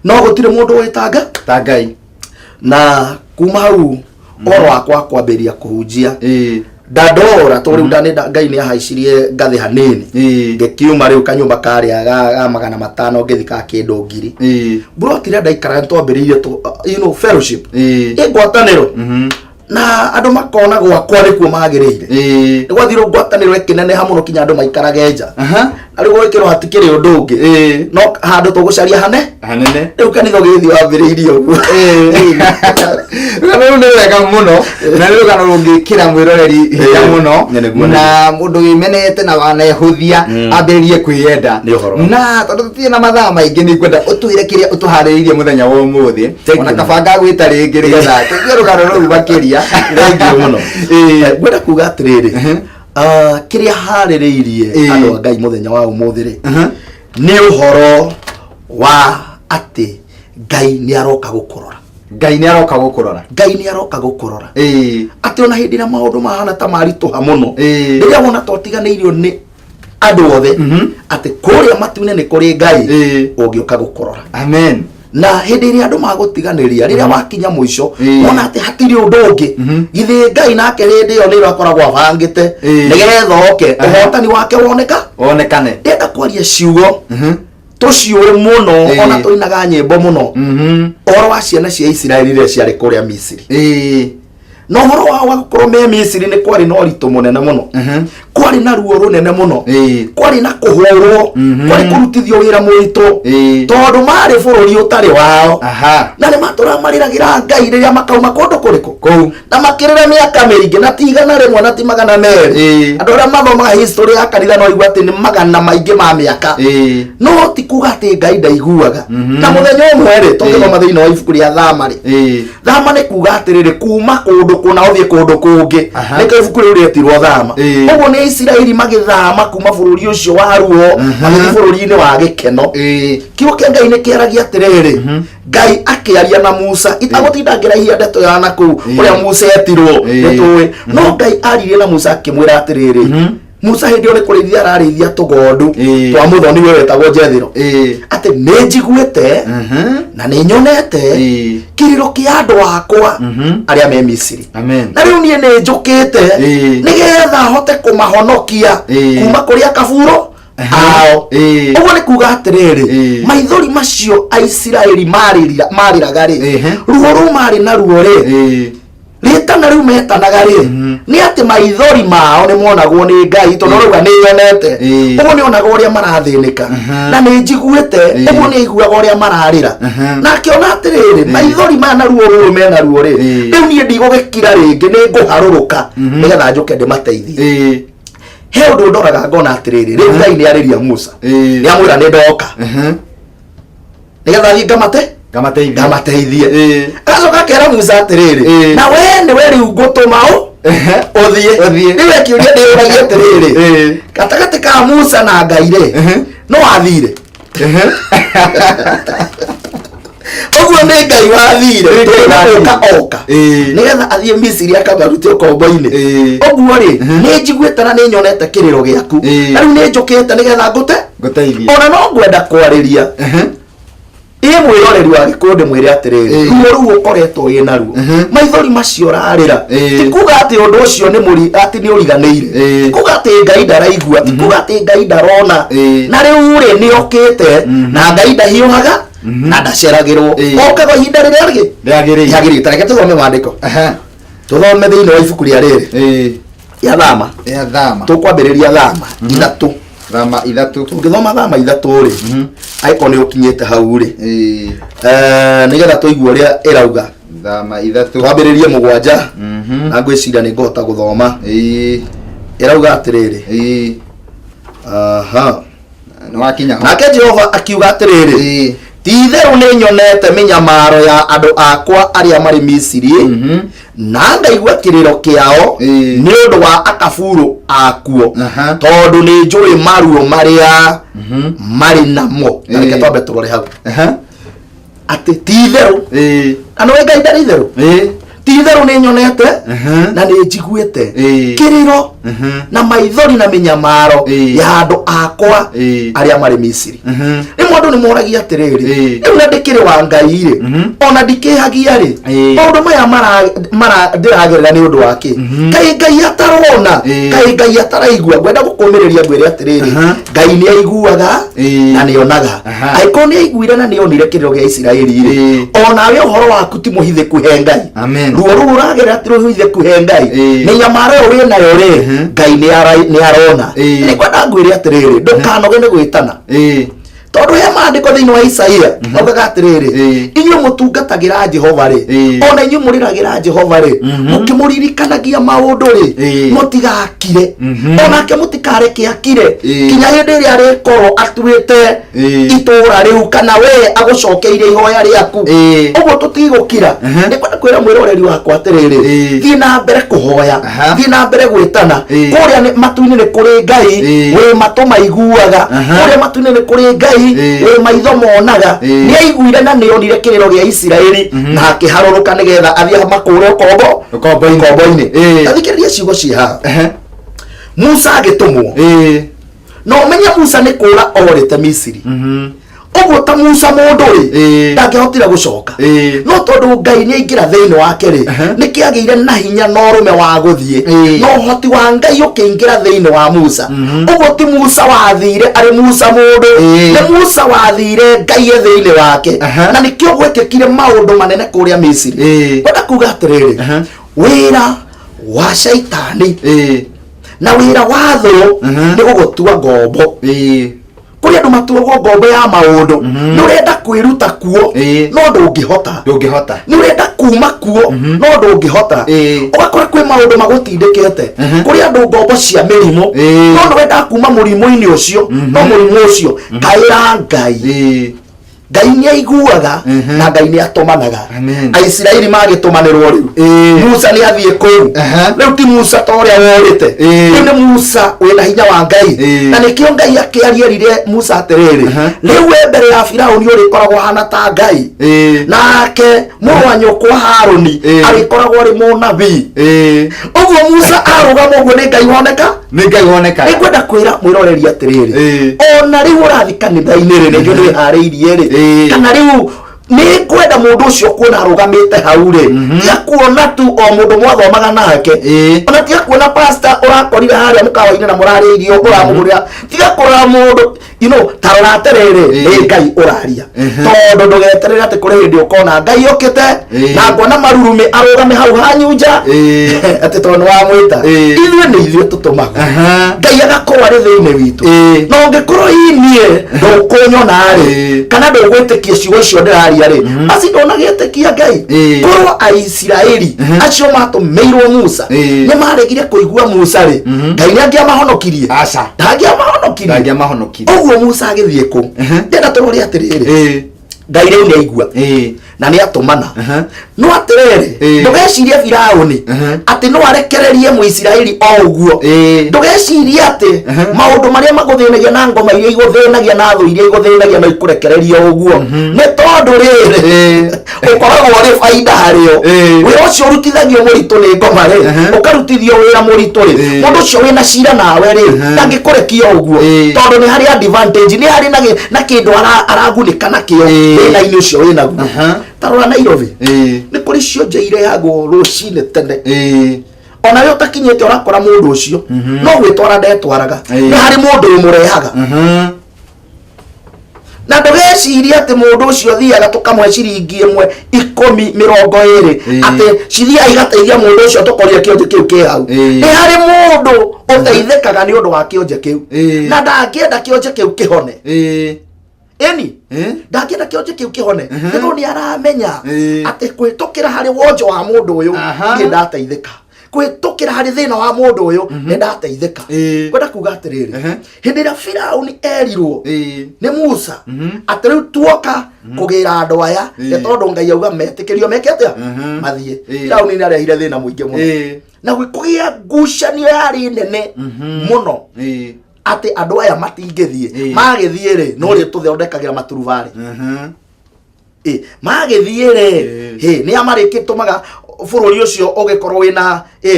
No gũtirĩ mũndũ wĩtanga ta Ngai. Na kuma hau ũhoro wakwa kwambĩrĩria kũhunjia Dandora, tondũ rĩu Ngai nĩ ahaicirie ngathĩ hanini. Ngĩkiuma rĩu kanyũmba karĩa ga 500 ngĩthi ka kĩndũ 1000. Mburoti ĩrĩa ndaikaraga nĩ twambĩrĩirie fellowship, ĩ ngwatanĩro na andũ makona gwakwa nĩkuo magĩrĩire. Nĩ gwathirwo ngwatanĩro ĩkĩneneha mũno kinya andũ maikarage nja. Na rĩu gwĩkĩrwo hatikĩrĩ ũndũ ũngĩ no handũ tũgũcaria hane hanene. Rĩu kanitha ũgĩthiĩ wambĩrĩirie ũguo. Rũgano rũu nĩ rwega mũno na nĩ rũgano rũngĩkĩra mwĩroreri hinya mũno Nĩ nĩguo, na mũndũ wĩmenete na wanehũthia ambĩrĩrie kwĩyenda. Nĩ ũhoro wa Na tondũ tũtirĩ na mathaa maingĩ, nĩ ngwenda ũtwĩre kĩrĩa ũtũharĩrĩirie mũthenya wa ũmũthĩ. Thank Ona you. kaba ngagwĩta rĩngĩ nĩgetha tũigue rũgano rũu makĩria. Thank you mũno. Ngwenda kuga atĩrĩrĩ, kĩrĩa harĩrĩirie andũ a Ngai mũthenya wa ũmũthĩ rĩ, nĩ ũhoro wa atĩ Ngai nĩ aroka gũkũrora. Ngai nĩ aroka gũkũrora. Ngai nĩ aroka gũkũrora. Atĩ ona hĩndĩ ĩrĩa maũndũ mahana ta maritũha mũno, rĩrĩa wona ta ũtiganĩirio nĩ andũ othe, atĩ kũrĩa matu-inĩ nĩ kũrĩ Ngai ũngĩũka gũkũrora. Amen. Na hĩndĩ ĩrĩa andũ magũtiganĩria, rĩrĩa wakinya mũico, wona atĩ hatirĩ ũndũ ũngĩ, githĩ Ngai nake hĩndĩ ĩyo nĩrĩo akoragwo abangĩte nĩgetha oke ũhotani wake woneka wonekane. Ndenda kwaria ciugo tũciũĩ mũno, ona tũinaga nyĩmbo mũno, ũhoro wa ciana cia Isiraeli rĩrĩa ciarĩ kũrĩa Misiri. Na ũhoro wao wa gũkorwo me Misiri nĩ kwarĩ na ũritũ mũnene mũno. Kwarĩ na ruo rũnene mũno. Ĩĩ. Kwarĩ na kũhũrwo. Kwarĩ kũrutithio wĩra mũritũ. Ĩĩ. Tondũ marĩ bũrũri ũtarĩ wao. Aha. Na nĩ matũraga marĩragĩra Ngai rĩrĩa makauma kũndũ kũrĩkũ? Kũu. Na makĩrĩra mĩaka mĩingĩ, na ti 100 na ti 200. Andũ arĩa mathomaga history ya kanitha no igua atĩ nĩ magana maingĩ ma mĩaka. No ti kuga atĩ Ngai ndaiguaga. Na mũthenya ũmwe rĩ, tũngĩthoma thĩinĩ wa ibuku rĩa Thama rĩ, Thama nĩ kuga atĩrĩrĩ, kuma kũndũ kũna ũthiĩ kũndũ kũngĩ. Nĩkĩo ibuku rĩu rĩetirwo Thama. Ũguo nĩ Isiraeli magĩthama kuma bũrũri ũcio wa ruo magĩthiĩ bũrũri-inĩ wa gĩkeno. Kiugo kĩa Ngai nĩ kĩaragia atĩrĩrĩ, Ngai akĩaria na Musa, itagũtinda ngĩraihia ndeto ya nakũu ũrĩa Musa etirwo, nĩ tũĩ. No Ngai aririe na Musa akĩmwĩra atĩrĩrĩ, Musa hĩndĩ ĩyo nĩ kũrĩithia ararĩithia tũgondu twa mũthoni we wetagwo Jethiro, atĩ nĩ njiguĩte na nĩ nyonete kĩrĩro kĩa andũ akwa arĩa me Misiri. Amen. Na rĩu niĩ nĩ njũkĩte nĩgetha hote kũmahonokia kuma kũrĩ akaburo ao. Ũguo nĩ kuga atĩrĩrĩ, maithori macio Aisiraeli marĩraga rĩ, ruo rũu marĩ naruo rĩ, rĩtana rĩu metanaga rĩ, nĩ atĩ maithori mao nĩ monagwo nĩ Ngai, tondũ rauga nĩ yonete. Ũguo nĩ onaga ũrĩa marathĩnĩka, na nĩ njiguĩte. Ũguo nĩ aiguaga ũrĩa mararĩra, na akĩona atĩrĩrĩ, maithori maya na ruo rũrũ mena ruo rĩ, rĩu niĩ ndigũgĩkira rĩngĩ, nĩ ngũharũrũka nĩgetha njũke ndĩmateithie. He ũndũ ndoraga ngona atĩrĩrĩ, rĩu Ngai nĩ arĩria Musa, nĩ amwĩra nĩ ndoka nĩgetha thiĩ ngamate Ngamateithie. Ngamateithie. Agacoka akera Musa atĩrĩrĩ, na we nĩwe rĩu ngũtũma ũ ũthiĩ. Ũthiĩ. Rĩu akĩũria ndĩyũragia atĩrĩrĩ, gatagatĩ ka Musa na Ngai rĩ, no athire? Ũguo nĩ Ngai wathire. Nĩ Ngai tondũ wathire. oka oka nĩgetha athiĩ Misiri akamarute ũkombo-inĩ. Ũguo rĩ, nĩ njiguĩte na nĩ nyonete kĩrĩro gĩaku, na rĩu nĩ njũkĩte nĩgetha ngũte Ngũteithie. Ona no ngwenda kwarĩria ĩ mwĩroreri wa Gĩkũyũ, ndĩmwĩre atĩrĩrĩ, ruo rũu ũkoretwo wĩ naruo, maithori macio ũrarĩra, ti kuga atĩ ũndũ ũcio nĩ mũri atĩ nĩ ũriganĩire, ti kuga atĩ Ngai ndaraigua, ti kuga atĩ Ngai ndarona. Na rĩu rĩ, nĩ okĩte, na Ngai ndahiũhaga na ndaceragĩrwo. Okaga ihinda rĩrĩa rĩ Rĩagĩrĩire. Rĩagĩrĩire. Ta reke tũthome maandĩko, tũthome thĩinĩ wa ibuku rĩa rĩrĩ rĩa Thama. Ya Thama. Tũkwambĩrĩria Thama 3. Thama 3. Tũngĩthoma Thama 3 rĩ, angĩkorwo nĩ ũkinyĩte hau rĩ, nĩgetha tũigue ũrĩa ĩrauga. Thama 3. Twambĩrĩrie 7, na ngwĩciria nĩ ngũhota gũthoma. Ĩrauga atĩrĩrĩ, aha. Nĩ wakinya ho. Nake Jehova akiuga atĩrĩrĩ, ti itherũ nĩ nyonete mĩnyamaro ya andũ akwa arĩa marĩ Misiri, na ngaigua kĩrĩro kĩao nĩ ũndũ wa akaburu akuo, tondũ nĩ njũĩ maruo marĩa marĩ namo. Na reke twambe tũrore hau atĩ ti itherũ, na nĩwe Ngai ndarĩ itherũ. Ti itherũ nĩ nyonete na nĩ njiguĩte kĩrĩro na maithori na mĩnyamaro ya andũ akwa arĩa marĩ Misiri. Rĩmwe andũ nĩ moragia atĩrĩrĩ, rĩu na ndĩkĩrĩ wa Ngai rĩ, ona ndikĩhagia rĩ, maũndũ maya ndĩragerera nĩ ũndũ wa kĩ? Kaĩ Ngai atarona? Kaĩ Ngai ataraigua? Ngwenda gũkũmĩrĩria ngwĩre atĩrĩrĩ, Ngai nĩ aiguaga na nĩ onaga. Angĩkorwo nĩ aiguire na nĩ onire kĩrĩro gĩa Isiraeli rĩ, onawe ũhoro waku ti mũhithĩku he Ngai. Amen. Ruo rũu ũragerera ti rũhithĩku he Ngai. Mĩnyamaro ĩyo wĩ nayo rĩ, Ngai nĩ arona. Nĩ ngwenda ngwĩre atĩrĩrĩ, ndũkanoge nĩ gwĩtana, tondũ he maandĩko thĩinĩ wa Isaia maugaga atĩrĩrĩ, inyuĩ mũtungatagĩra Jehova rĩ, ona inyuĩ mũrĩragĩra Jehova rĩ, mũkĩmũririkanagia maũndũ rĩ, mũtigakire, onake mũtikareke akire, kinya hĩndĩ ĩrĩa arĩkorwo atuĩte itũũra rĩu kana we agũcokeire ihoya rĩaku. Ũguo tũtigũkira. Nĩ kwenda kwĩra mwĩroreri wakwa atĩrĩrĩ, thiĩ na mbere kũhoya, thiĩ na mbere gwĩtana. Kũrĩa matu-inĩ nĩ kũrĩ Ngai wĩ matũ maiguaga. Kũrĩa matu-inĩ nĩ kũrĩ Ngai wĩ maitho monaga. Nĩ aiguire na nĩ onire kĩrĩro gĩa Isiraeli, na akĩharũrũka nĩgetha athiĩ amakũre ũkombo Ũkombo-inĩ. Ũkombo-inĩ. Ta thikĩrĩria ciugo ciĩ haha. Musa agĩtũmwo, na ũmenye Musa nĩ kũra orĩte Misiri. Ũguo ta Musa mũndũ rĩ, ndangĩhotire gũcoka. No tondũ Ngai nĩ aingĩra thĩinĩ wake rĩ, nĩ kĩagĩire na hinya na ũrũme wa gũthiĩ, na ũhoti wa Ngai ũkĩingĩra thĩinĩ wa Musa. Ũguo ti Musa wathire arĩ Musa mũndũ, nĩ Musa wathire Ngai e thĩinĩ wake, na nĩkĩo gwekĩkire maũndũ manene kũrĩa Misiri. Kwenda kuga atĩrĩrĩ, wĩra wa Shaitani Na wĩra wa thũ nĩ gũgũtua ngombo. Kũrĩ andũ matuagwo ngombo ya maũndũ. Nĩ ũrenda kwĩruta kuo, no ndũngĩhota. Ndũngĩhota. Nĩ ũrenda kuma kuo, no ndũngĩhota. Ũgakora kwĩ maũndũ magũtindĩkĩte. Kũrĩ andũ ngombo cia mĩrimũ, no nĩ wendaga kuma mũrimũ-inĩ ũcio, no mũrimũ ũcio kaĩra Ngai. Ngai nĩ aiguaga na Ngai nĩ atũmanaga. Amen. Aisiraeli magĩtũmanĩrwo rĩu, Musa nĩ athiĩ kũu. Rĩu ti Musa ta ũrĩa worĩte, rĩu nĩ Musa wĩna hinya wa Ngai. Na nĩkĩo Ngai akĩaria erire Musa atĩrĩrĩ, rĩu we mbere ya Firaũni ũrĩkoragwo hana ta Ngai, nake mũrũ wa nyũkwa Harũni arĩkoragwo arĩ mũnabii. Ũguo Musa arũgama ũguo nĩ Ngai woneka. Nĩ Ngai wonekaga. Nĩngwenda kwĩra mwĩroreri atĩrĩrĩ, ona rĩu ũrathiĩ kanitha-inĩ rĩ, nĩnjũĩ nĩ wĩharĩirie rĩ, kana rĩu nĩ ngwenda mũndũ ũcio kuona arũgamĩte hau rĩ, tiga kuona tu o mũndũ mwathomaga nake, ona tiga kuona pastor ũrakorire harĩa mũkawa-inĩ na mũrarĩa irio ũramũgũrĩra, tiga kũrora mũndũ, ta rora atĩrĩrĩ, nĩ Ngai ũraria, tondũ ndũgeterere atĩ kũrĩ hĩndĩ ũkona Ngai okĩte na ngona marurumĩ arũgame hau hanyu nja atĩ tondũ nĩ wamwĩta. Ithuĩ nĩ ithuĩ tũtũmagwo, Ngai agakorwo arĩ thĩinĩ witũ. Na ũngĩkorwo inie ndũkũnyona rĩ, kana ndũgwĩtĩkia ciugo icio ndĩraria rĩ, basi ndũnagĩtĩkia Ngai. Korwo Aisiraeli acio matũmĩirwo Musa nĩ maregire kũigua Musa rĩ, Ngai nĩ angĩamahonokirie? Aca. Ndangĩamahonokirie. Ndangĩamahonokirie. Ũguo Musa agĩthiĩ kũ? Ndĩrenda tũrore atĩrĩrĩ, Ngai rĩu nĩ aigua na nĩ atũmana. No atĩrĩrĩ, ndũgecirie Firaũni atĩ no arekererie Mũisiraeli o ũguo. Ndũgecirie atĩ maũndũ marĩa magũthĩnagia na ngoma iria igũthĩnagia na thũ iria igũthĩnagia no ikũrekererie o ũguo, nĩ tondũ rĩrĩ, ũkoragwo ũrĩ baida harĩo. Wĩra ũcio ũrutithagio mũritũ nĩ ngoma rĩ, ũkarutithio wĩra mũritũ rĩ, mũndũ ũcio wĩna cira nawe rĩ, ndangĩkũrekia ũguo, tondũ nĩ harĩ advantage, nĩ harĩ na kĩndũ aragunĩka nakĩo thĩna-inĩ ũcio wĩnaguo. Ta rora Nairobi, nĩ kũrĩ cionje irehagwo rũcinĩ tene, ona we ũtakinyĩte ũrakora mũndũ ũcio no gwĩtwara ndetwaraga, nĩ harĩ mũndũ ũmũrehaga. Na ndũgecirie atĩ mũndũ ũcio thiaga tũkamũhe ciringi 1, 10, 20, atĩ cithiaga igateithia mũndũ ũcio tũkoria kĩonje kĩu kĩ hau. Nĩ harĩ mũndũ ũteithĩkaga nĩ ũndũ wa kĩonje kĩu, na ndangĩenda kĩonje kĩu kĩhone. Ĩni, ndangĩenda kĩonje kĩu kĩhone, nĩ tondũ nĩ aramenya atĩ kũhĩtũkĩra harĩ wonjo wa mũndũ ũyũ niĩ ndateithĩka, kũhĩtũkĩra harĩ thĩna wa mũndũ ũyũ nĩ ndateithĩka. Kwenda kuga atĩrĩrĩ, hĩndĩ ĩrĩa Firauni erirwo nĩ Musa atĩ rĩu tuoka kũgĩra andũ aya, nĩ tondũ Ngai auga metĩkĩrio meke atĩa, mathiĩ, Firauni nĩ arehire thĩna mũingĩ mũno na kũgĩa ngucanio yarĩ nene mũno atĩ andũ aya matingĩthiĩ. Magĩthiĩ rĩ, no rĩ tũthondekagĩra maturubarĩ. Magĩthiĩ rĩ, nĩ a marĩkĩtũmaga bũrũri ũcio ũgĩkorwo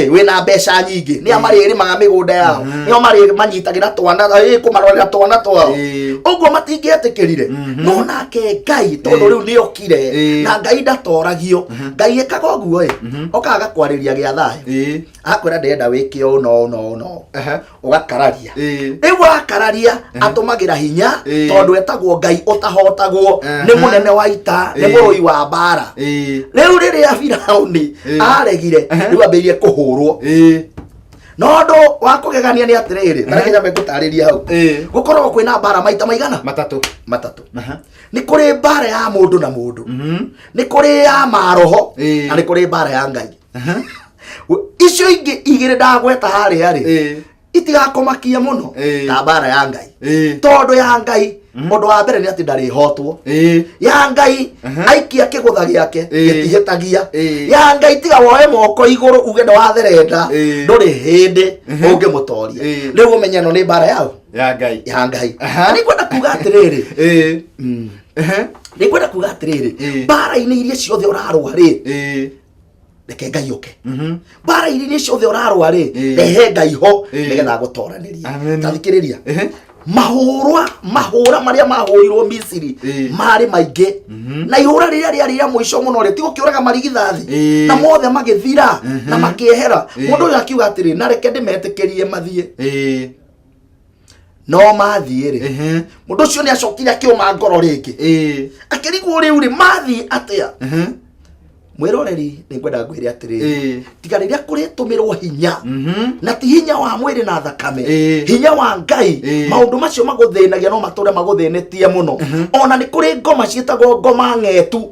wĩna mbeca nyingĩ? Nĩ a marĩrĩmaga mĩgũnda yao? Nĩo marĩ manyitagĩra twana, kũmarorera twana twao? Ũguo matingĩetĩkĩrire. No nake Ngai, tondũ rĩu nĩ okire, na Ngai ndatoragio, Ngai ĩkaga ũguo, okaga agakwarĩria gĩa thayũ, akwĩra ndĩrenda wĩke ũũ na ũũ na ũũ na ũũ, ũgakararia. Rĩu wakararia atũmagĩra hinya, tondũ etagwo Ngai ũtahotagwo, nĩ mũnene wa ita, nĩ mũrũi wa mbara. Rĩu rĩrĩa Firaũni aregire, rĩu ambĩrĩirie kũhũrwo. No ũndũ wa kũgegania nĩ atĩrĩrĩ, tareke nyambe ngũtarĩrie hau, gũkoragwo kwĩna mbara maita maigana? Matatũ. Matatũ. Nĩ kũrĩ mbara ya mũndũ na mũndũ, nĩ kũrĩ ya maroho, na nĩ kũrĩ mbara ya Ngai. Icio ingĩ igĩrĩ ndagweta harĩa rĩ, itigakomakia mũno ta mbara ya Ngai, tondũ ya Ngai, ũndũ wa mbere nĩ atĩ ndarĩhotwo. Ya Ngai, aikia kĩgũtha gĩake, gĩtihĩtagia. Ya Ngai, tiga woe moko igũrũ uge nĩ watherenda, ndũrĩ hĩndĩ ũngĩmũtoria. Rĩu ũmenye ĩno nĩ mbara yao? Ya Ngai. Ya Ngai. Na nĩngwenda kuga atĩrĩrĩ, nĩngwenda kuga atĩrĩrĩ, mbara-inĩ iria ciothe ũrarũa rĩ, reke Ngai oke. Mbara-inĩ iria ciothe ũrarũa rĩ, rehe Ngai ho, nĩgetha agũtoranĩrie. Amen. Ta thikĩrĩria, mahũrwa mahũra marĩa mahũrirwo Misiri marĩ maingĩ, na ihũra rĩrĩa rĩarĩ rĩa mũico mũno rĩ, ti gũkĩũraga marigithathi, na mothe magĩthira na makĩehera. Mũndũ ũyũ akiuga atĩrĩ, na reke ndĩmetĩkĩrie mathiĩ. No mathiĩ rĩ, mũndũ ũcio nĩ acokire akĩũma ngoro rĩngĩ, akĩrigwo rĩu rĩ, mathiĩ atĩa? Mwĩroreri, nĩ ngwenda ngwĩre atĩrĩrĩ, tiga rĩrĩa kũrĩtũmĩrwo hinya, na ti hinya wa mwĩrĩ na thakame, hinya wa Ngai, maũndũ macio magũthĩnagia no matũre magũthĩnĩtie mũno. Ona nĩ kũrĩ ngoma ciĩtagwo ngoma ng'etu,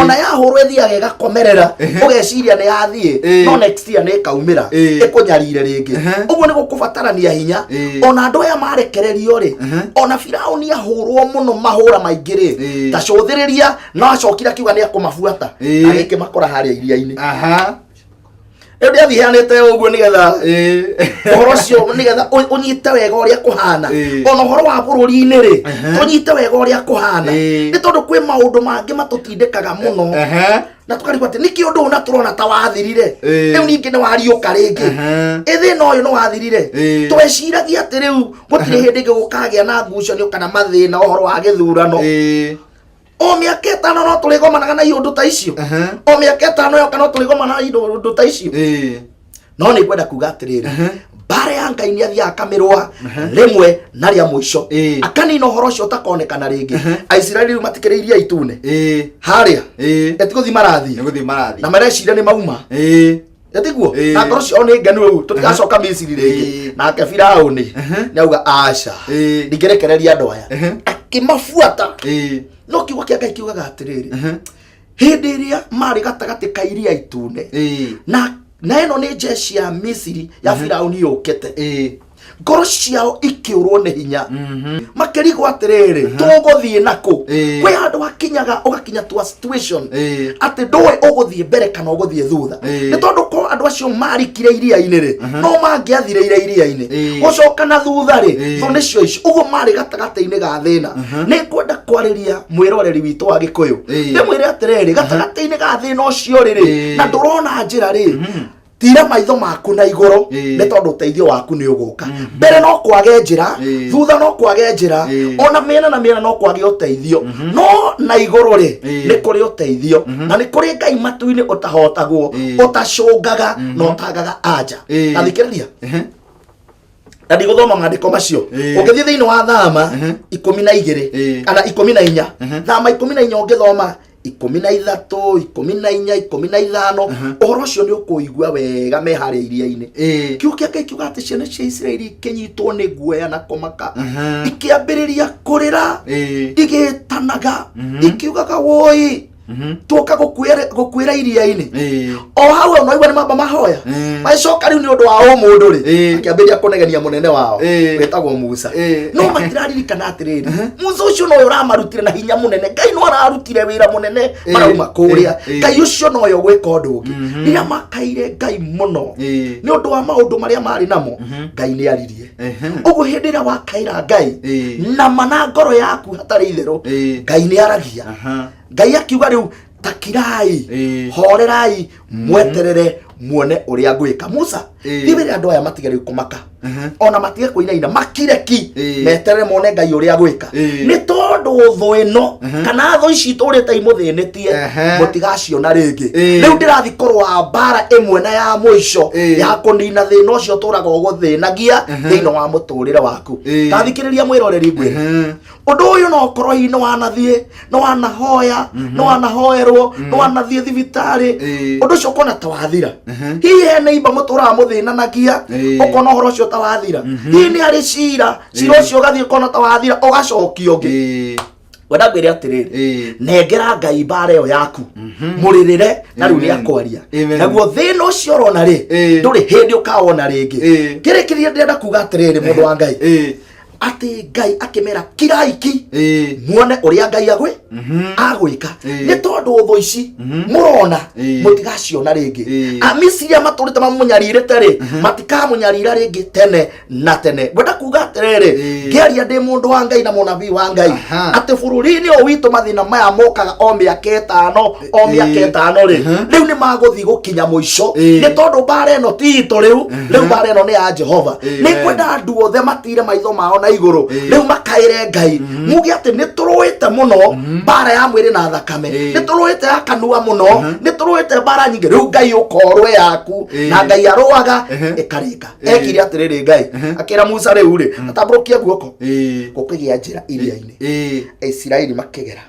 ona yahũrwo ĩthiaga ĩgakomerera, ũgeciria nĩ yathiĩ, no next year nĩ ĩkaumĩra ĩkũnyarire rĩngĩ. Ũguo nĩ gũkũbatarania hinya. Ona andũ aya marekererio rĩ, ona Firaũni ahũrwo mũno mahũra maingĩ rĩ, ta cũthĩrĩria, no acokire akiuga nĩ akũmabuata, agĩkĩmakora harĩa iria-inĩ. Rĩu ndĩathiĩ heanĩte ũguo nĩgetha ũhoro ũcio, nĩgetha ũnyite wega ũrĩa kũhana. Ona ũhoro wa bũrũri-inĩ rĩ, tũnyite wega ũrĩa kũhana, nĩ tondũ kwĩ maũndũ mangĩ matũtindĩkaga mũno na tũkarigwo atĩ nĩkĩ ũndũ ũyũ na tũrona ta wathirire, rĩu ningĩ nĩ wariũka rĩngĩ. Ĩ thĩna ũyũ nĩ wathirire? Tweciragia atĩ rĩu gũtirĩ hĩndĩ ĩngĩ gũkagĩa na ngucanio kana mathĩna ũhoro wa gĩthurano. O mĩaka 5 no tũrĩgomanaga na iũndũ ta icio. O mĩaka 5 yoka no tũrĩgomanaga na iũndũ ta icio. No nĩ ngwenda kuga atĩrĩrĩ, mbara ya Ngai nĩ athiaga akamĩrũa rĩmwe na rĩa mũico, akanina ũhoro ũcio ũtakonekana rĩngĩ. Aisiraeli rĩu matikĩrĩ Iria Itune harĩa, etigũthiĩ marathiĩ. Nĩ gũthiĩ marathiĩ. Na mareciria nĩ mauma, etiguo? Na ngoro ciao nĩ ngenu, rĩu tũtigacoka Misiri rĩngĩ. Nake Firaũni nĩ auga aca, ndingĩrekereria andũ aya. Akĩmabuata. No kiugo kĩa Ngai kiugaga atĩrĩrĩ, hĩndĩ ĩrĩa marĩ gatagatĩ ka Iria Itune, na ĩno nĩ jeshi ya Misiri ya Firaũni yũkĩte, ngoro ciao ikĩũrwo nĩ hinya, makĩrigwo atĩrĩrĩ, tũgũthiĩ nakũ? Kwĩ handũ hakinyaga ũgakinya to a situation atĩ ndũĩ ũgũthiĩ mbere kana ũgũthiĩ thutha. Nĩ tondũ ko andũ acio marikire iria-inĩ rĩ, no mangĩathirĩire iria-inĩ. Gũcoka na thutha rĩ, thũ nĩcio icio. Ũguo marĩ gatagatĩ-inĩ ga thĩna. Nĩ ngwenda kwarĩria mwĩroreri witũ wa Gĩkũyũ, ndĩmwĩre atĩrĩrĩ, gatagatĩ-inĩ ga thĩna ũcio rĩ, na ndũrona njĩra rĩ, tira maitho maku na igũrũ, nĩ tondũ ũteithio waku nĩ ũgũka. Mbere no kwage njĩra, thutha no kwage njĩra, ona mĩena na mĩena no kwage ũteithio, no na igũrũ rĩ, nĩ kũrĩ ũteithio, na nĩ kũrĩ Ngai matu-inĩ ũtahotagwo, ũtacũngaga na ũtangaga anja. Na thikĩrĩria, na ndigũthoma maandĩko macio. Ũngĩthiĩ thĩinĩ wa Thama 12 kana 14, Thama 14, ũngĩthoma 13, 14, 15, ũhoro ũcio nĩ ũkũigua wega me harĩa iria-inĩ. Kiugo kĩa Ngai kiuga atĩ ciana cia Isiraeli ikĩnyitwo nĩ guoya na kũmaka, ikĩambĩrĩria kũrĩra, igĩtanaga, ikiugaga, "Woi, tuoka gũkuĩra iria-inĩ." O hau ona igua nĩ mamba mahoya, magĩcoka rĩu nĩ ũndũ wa ũmũndũ rĩ, makĩambĩrĩria kũnegenia mũnene wao wĩtagwo Musa. No matiraririkana atĩrĩrĩ, Musa ũcio noyo ũramarutire na hinya mũnene. Ngai no ararutire wĩra mũnene marauma kũrĩa. Ngai ũcio noyo gwĩka ũndũ ũngĩ. Rĩrĩa makaire Ngai mũno nĩ ũndũ wa maũndũ marĩa marĩ namo, Ngai nĩ aririe. Ũguo hĩndĩ ĩrĩa wakaĩra Ngai nama na ngoro yaku hatarĩ itherũ, Ngai nĩ aragia. Ngai akiuga, "Rĩu takirai, horerai, mweterere muone ũrĩa ngwĩka. Musa, thiĩ wĩre andũ aya matige rĩu kũmaka, ona matige kũinaina, makire ki, meterere mone Ngai ũrĩa gwĩka, nĩ tondũ thũ ĩno kana thũ ici itũrĩte imũthĩnĩtie mũtigaciona rĩngĩ. Rĩu ndĩrathi kũrũa mbara ĩmwe na ya mũico ya kũnina thĩna ũcio ũtũraga ũgũthĩnagia thĩinĩ wa mũtũrĩre waku." Ta thikĩrĩria mwĩroreri, ngwĩre ũndũ ũyũ, no ũkorwo hihi nĩ wanathiĩ, nĩ wanahoya, nĩ wanahoerwo, nĩ wanathiĩ thibitarĩ, ũndũ ũcio ũkona ta wathira. Hihi hena imba mũtũraga mũthĩnanagia, ũkona ũhoro ũcio ta wathira. Hihi nĩ harĩ cira, cira ũcio ũgathiĩ ũkona ta wathira, ũgacokio ũngĩ. Wenda ngwĩre atĩrĩrĩ, nengera Ngai mbara ĩyo yaku, mũrĩrĩre, na rĩu nĩ akwaria. Amen. Naguo thĩna ũcio ũrona rĩ, ndũrĩ hĩndĩ ũkawona rĩngĩ. Kĩrĩ kĩrĩa ndĩrenda kuga atĩrĩrĩ, mũndũ wa Ngai, atĩ Ngai akĩmera, "Kirai ki, muone ũrĩa Ngai agwĩ agwĩka, nĩ tondũ thũ ici mũrona mũtigaciona rĩngĩ. Amisiri arĩa matũrĩte mamũnyarirĩte rĩ, matikamũnyarira rĩngĩ tene na tene." Ngwenda kuga atĩrĩrĩ, ngĩaria ndĩ mũndũ wa Ngai na mũnabii wa Ngai, atĩ bũrũri-inĩ ũyũ witũ mathĩna maya mokaga o mĩaka 5, o mĩaka 5 rĩ, rĩu nĩ magũthiĩ gũkinya mũico, nĩ tondũ mbara ĩno ti itũ rĩu. Rĩu mbara ĩno nĩ ya Jehova. Nĩ ngwenda andũ othe matire maitho mao na igũrũ rĩu, makaĩre Ngai, muge atĩ nĩ tũrũĩte mũno mbara ya mwĩrĩ na thakame, nĩ tũrũĩte ya kanua mũno, nĩ tũrũĩte mbara nyingĩ, rĩu Ngai ũkorwe yaku. Na Ngai arũaga ĩkarĩka. Ekire atĩrĩrĩ, Ngai akĩra Musa, "Rĩu rĩ, atambũrũkia guoko." Gũkĩgĩa njĩra iria-inĩ, Aisiraeli makĩgera,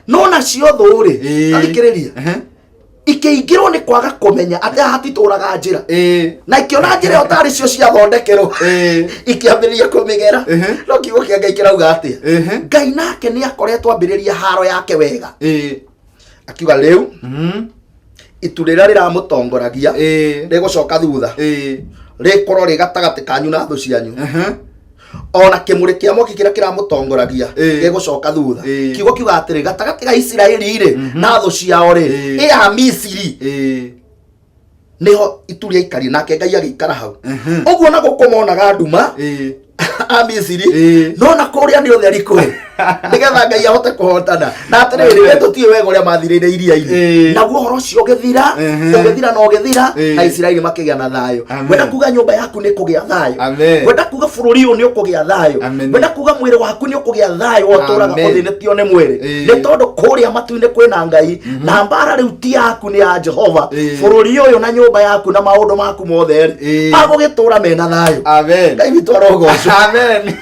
no nacio thũ rĩ, athikĩrĩria, Ikĩingĩrwo nĩ kwaga kũmenya atĩ haha titũraga njĩra, Ĩĩ. na ikĩona njĩra ĩyo tarĩ cio ciathondekerwo, Ĩĩ. ikĩambĩrĩria kũmĩgera. No kiugo kĩa Ngai kĩrauga atĩa? Ehe. Ngai nake nĩ akoretwo ambĩrĩria haro yake wega, Ĩĩ. akiuga rĩu itu rĩrĩa rĩramũtongoragia Ĩĩ. rĩgũcoka thutha, Ĩĩ. rĩkorwo rĩ gatagatĩ kanyu na thũ cianyu, ona kĩmũrĩ kĩa mwaki kĩrĩa kĩramũtongoragia Ĩĩ. gĩgũcoka thutha. Ĩĩ. Kiugo kiuga atĩrĩ, gatagatĩ ga Isiraeli rĩ na thũ ciao rĩ, Ĩĩ. ĩ ya Misiri, Ĩĩ. nĩho itu rĩaikarire, nake Ngai agĩikara hau. Ũguo na gũkũ monaga nduma Ĩĩ. a Misiri, Ĩĩ. no na kũrĩa nĩ ũtheri kwĩ, nĩgetha Ngai ahote kũhotana. Na atĩrĩrĩ, we tũtiũĩ wega ũrĩa mathirĩire iria-inĩ. Naguo ũhoro ũcio ũgĩthira, ũgĩthira na ũgĩthira, na Isiraeli makĩgĩa na thayũ. Amen. Ngwenda kuga nyũmba yaku nĩ kũgĩa thayũ. Amen. Ngwenda kuga bũrũri ũyũ nĩ ũkũgĩa thayũ. Amen. Ngwenda kuga mwĩrĩ waku nĩ ũkũgĩa thayũ, ũtũraga Amen. ũthĩnĩtio nĩ mwĩrĩ, nĩ tondũ kũrĩa matu-inĩ kwĩna Ngai, na mbara rĩu ti yaku, nĩ ya Jehova. Bũrũri ũyũ na nyũmba yaku na maũndũ maku mothe rĩ, magũgĩtũra mena thayũ. Amen. Ngai witũ arogocwo. Amen.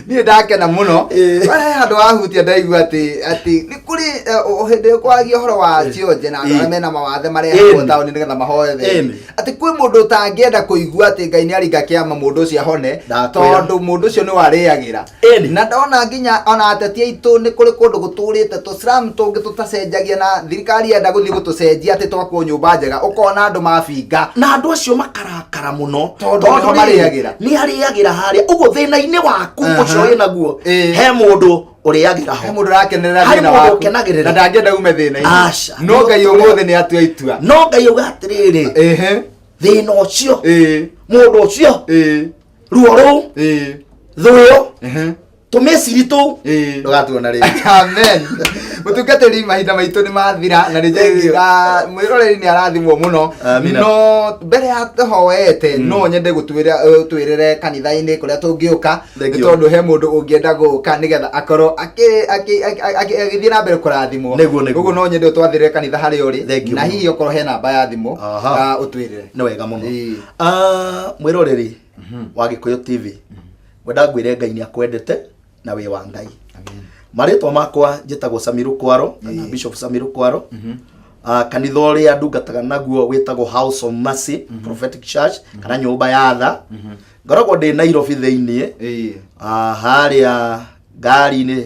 Niĩ ndakena mũno. Ĩĩ. He handũ wahutia ndaigua atĩ nĩ kũrĩ o hĩndĩ ĩyo kwaragia ũhoro wa cionje na andũ arĩa Ĩĩ. mena mawathe marehagwo Ĩĩ. taũni nĩgetha mahoe theri. Ĩĩ. Atĩ kwĩ mũndũ ũtangĩenda kũigua atĩ Ngai nĩ aringa kĩama mũndũ ũcio ahone, Ndakwĩra. tondũ mũndũ ũcio nĩ warĩagĩra. Ĩni. Na ndona nginya ona ateti aitũ nĩ kũrĩ kũndũ gũtũrĩte tũslam tũngĩ tũtacenjagia, na thirikari yenda gũthiĩ gũtũcenjia atĩ twakwo nyũmba njega, ũkona andũ mabinga. Na andũ acio makarakara mũno. Tondũ nĩho rĩrĩ, marĩagĩra. Nĩ arĩagĩra harĩa ũguo thĩna-inĩ waku ũcio wĩnaguo, Ĩĩ. he mũndũ ũrĩagĩra He ho. mũndũ ũrakenerera Harĩ thĩna mũndũ waku. ũkenagĩrĩra. Na ndangĩenda ume thĩna-inĩ. Aca. No Ngai ũmũthĩ nĩ atua itua. No Ngai auga atĩrĩrĩ, Ehe. thĩna ũcio, Ĩĩ. mũndũ ũcio, Ĩĩ. ruo rũu, Ĩĩ. thũ ĩyo, Ehe. tũmĩciri tũu, Ĩĩ. ndũgatuona rĩngĩ. Amen. Mũtungatĩri, mahinda maitũ nĩ mathira, na nĩ Thank you. mwĩroreri nĩ arathimwo mũno. Amina. No mbere ya tũhoete, no nyende gũtwĩra ũtwĩrĩre kanitha-inĩ kũrĩa tũngĩũka, Thank nĩ you. tondũ he mũndũ ũngĩenda gũka nĩgetha akorwo agĩthiĩ na mbere kũrathimwo. Nĩguo. Ũguo no nyende ũtwathĩrĩre kanitha harĩa ũrĩ, Thank you na mũno. hihi okorwo he namba ya thimũ, ũtwĩrĩre. Nĩ wega mũno. Ĩĩ. Ah, mwĩroreri wa Gĩkũyũ TV, ngwenda ngwĩre Ngai nĩ akwendete na wĩ wa Ngai. Marĩtwa makwa njĩtagwo Samiru Kwaro, kana Bishop Samiru Kwaro. Ah, kanitha ũrĩa ndungataga naguo wĩtagwo House of Mercy Prophetic Church, kana nyũmba ya tha. Ngoragwo ndĩ Nairobi thĩiniĩ. Ĩĩ. Ah, harĩa ngari-inĩ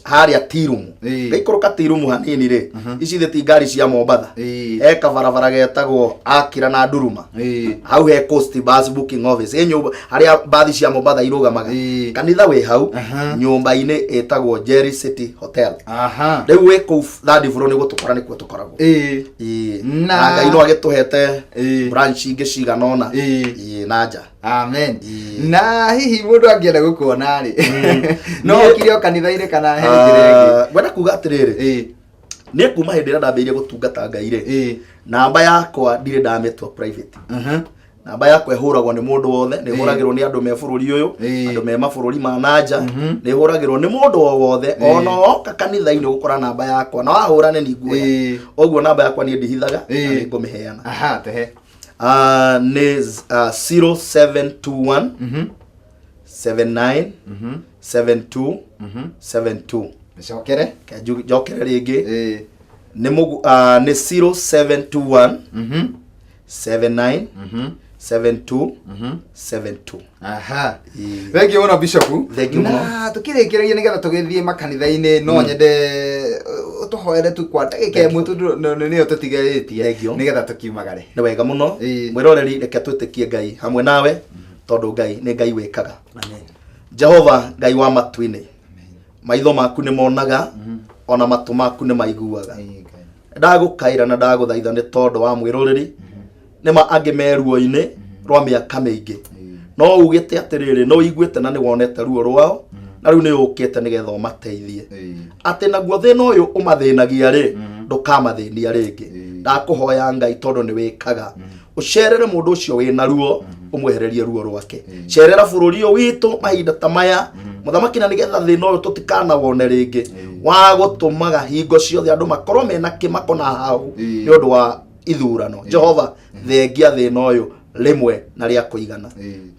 harĩa tirumu, Ĩĩ. ngaikũrũka tirumu hanini rĩ, ici thĩ ti ngari cia Mombatha. Ĩĩ. He kabarabara getagwo Akira na Nduruma. Ĩĩ. Hau he Coast Bus Booking Office, ĩ nyũmba harĩa mbathi cia Mombatha irũgamaga. Ĩĩ. Kanitha wĩ hau Aha. nyũmba-inĩ ĩtagwo Jerry City Hotel. Aha. Rĩu wĩ kũu third floor nĩguo tũkora, nĩkuo tũkoragwo. Ĩĩ. Ĩĩ. Na- Na Ngai no agĩtũhete Ĩĩ. branch ingĩ cigana ũna. Ĩĩ. Ĩĩ, na nja. Amen. Ĩĩ. Na hihi mũndũ angĩenda gũkuona rĩ, no Niĩ- okire o kanitha-inĩ kana he njĩra ĩngĩ? Ah, ngwenda kuga atĩrĩrĩ, Ĩĩ. niĩ kuma hĩndĩ ĩrĩa ndambĩrĩirie gũtungata Ngai rĩ, Ĩĩ. namba yakwa ndirĩ ndamĩtua private. Namba yakwa ĩhũragwo nĩ mũndũ wothe, nĩ ĩhũragĩrwo nĩ andũ me bũrũri ũyũ, Ĩĩ. andũ me mabũrũri ma nanja, nĩ ĩhũragĩrwo nĩ mũndũ o wothe. Ona oka kanitha-inĩ ũgũkora namba yakwa, na wahũra nĩ ninguoya. Ĩĩ. Ũguo namba yakwa niĩ ndihithaga, na Ĩĩ. nĩ ngũmĩheana. Aha, tehe. Ah, nĩ 0721 79 72 72. Cokere. Reke njokere rĩngĩ. Ĩĩ. Nĩ nĩ 0721 79 72 72. Aha. Ĩĩ. Thank you mũno, Bishop. Thank you mũno. Na tũkĩrĩkĩrĩria nĩgetha tũgĩthiĩ makanitha-inĩ, no nyende ũtũhoere tu kwa ndagĩka ĩmwe tu, nĩyo tũtigarĩtie, Thank you. nĩgetha tũkiumagare. Nĩ wega mũno. Ĩĩ. Mwĩroreri, reke twĩtĩkie Ngai hamwe nawe, tondũ Ngai nĩ Ngai wĩkaga. Jehova Ngai wa matu-inĩ, maitho maku nĩ monaga, ona matũ maku nĩ maiguaga. Ndagũkaĩra na ndagũthaitha nĩ tondũ wa mwĩroreri, nĩma angĩ me ruo-inĩ rwa mĩaka mĩingĩ, no ugĩte atĩrĩrĩ, nĩ ũiguĩte na nĩ wonete ruo rwao, na rĩu nĩ ũkĩte nĩgetha ũmateithie, atĩ naguo thĩna ũyũ ũmathĩnagia rĩ, ndũkamathĩnia rĩngĩ. Ndakũhoya Ngai, tondũ nĩ wĩkaga, ũcerere mũndũ ũcio wĩna ruo, ũmwehererie ruo rwake. Cerera bũrũri ũyũ witũ mahinda ta maya, mũthamaki, na nĩgetha thĩna ũyũ tũtikanawone rĩngĩ, wa gũtũmaga hingo ciothe andũ makorwo mena kĩmako na hau nĩ ũndũ wa ithurano. Jehova, thengia thĩna ũyũ. Rĩmwe na rĩa kũigana.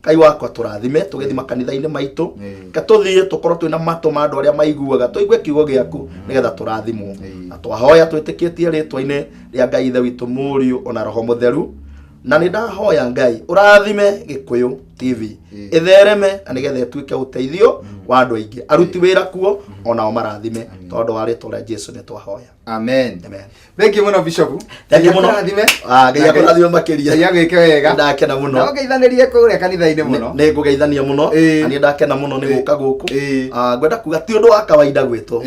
Ngai wakwa, tũrathime tũgĩthiĩ makanitha-inĩ maitũ. Reke tũthiĩ tũkorwo twĩna matũ ma andũ arĩa maiguaga, tũigue kiugo gĩaku nĩgetha tũrathimwo. Na twahoya twĩtĩkĩtie rĩtwa-inĩ rĩa Ngai Ithe witũ, Mũriũ ona Roho Mũtheru. Na nĩ ndahoya Ngai ũrathime Gĩkũyũ TV ĩthereme na nĩgetha ĩtuĩke ũteithio wa andũ aingĩ, aruti wĩra kuo onao marathime, tondũ wa rĩtwa rĩa Jesu nĩ twahoya. Amen. Amen. Thank you mũno, Bishop. Thank you mũno. Akũrathime. Ah, Ngai akũrathime makĩria. Ngai agwĩke wega. Ndakena mũno. Na ũgeithanĩrie kũrĩa kanitha-inĩ mũno. Nĩ ngũgeithania mũno. Na niĩ ndakena mũno nĩ gũka gũkũ. Ah, ngwenda kuga ti ũndũ wa kawaida gwĩtwo.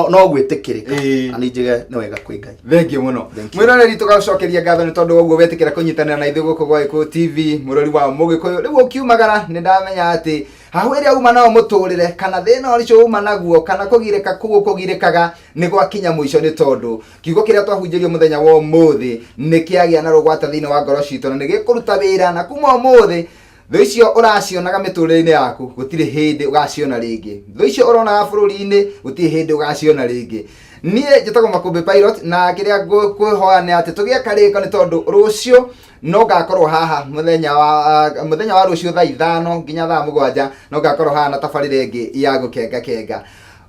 No gwĩtĩkĩrĩka. Na nĩ njige nĩ wega kwĩ Ngai. Thank you mũno. Mwĩroreri, tũgagũcokeria ngatho nĩ tondũ wa ũguo wetĩkĩra kũnyitanĩra na ithuĩ gũkũ gwa Gĩkũyũ TV. Mũrori wa Mũgĩkũyũ, rĩu ũkiumagara nĩ ndamenya atĩ hahu ĩrĩa uma nao mũtũrĩre kana thĩna ũcio uma naguo kana kũgirĩka kũu ũkũgirĩkaga nĩ gwakinya mũico, nĩ tondũ kiugo kĩrĩa twahunjĩrio mũthenya wa ũmũthĩ nĩ kĩagĩa na rũgwata thĩinĩ wa ngoro citũ na nĩ gĩkũruta wĩra. Na kuma ũmũthĩ, thũ icio ũracionaga mĩtũrĩre-inĩ yaku gũtirĩ hĩndĩ ũgaciona rĩngĩ. Thũ icio ũronaga bũrũri-inĩ gũtirĩ hĩndĩ ũgaciona rĩngĩ. Niĩ njĩtagwo Makũmbĩ Pilot, na kĩrĩa ngũkwĩhoya nĩ atĩ tũgĩe karĩko, nĩ tondũ rũciũ no ngakorwo haha mũthenya wa rũciũ thaa 5 nginya thaa 7, no ngakorwo haha na tabarĩra ĩngĩ ya gũkenga kenga.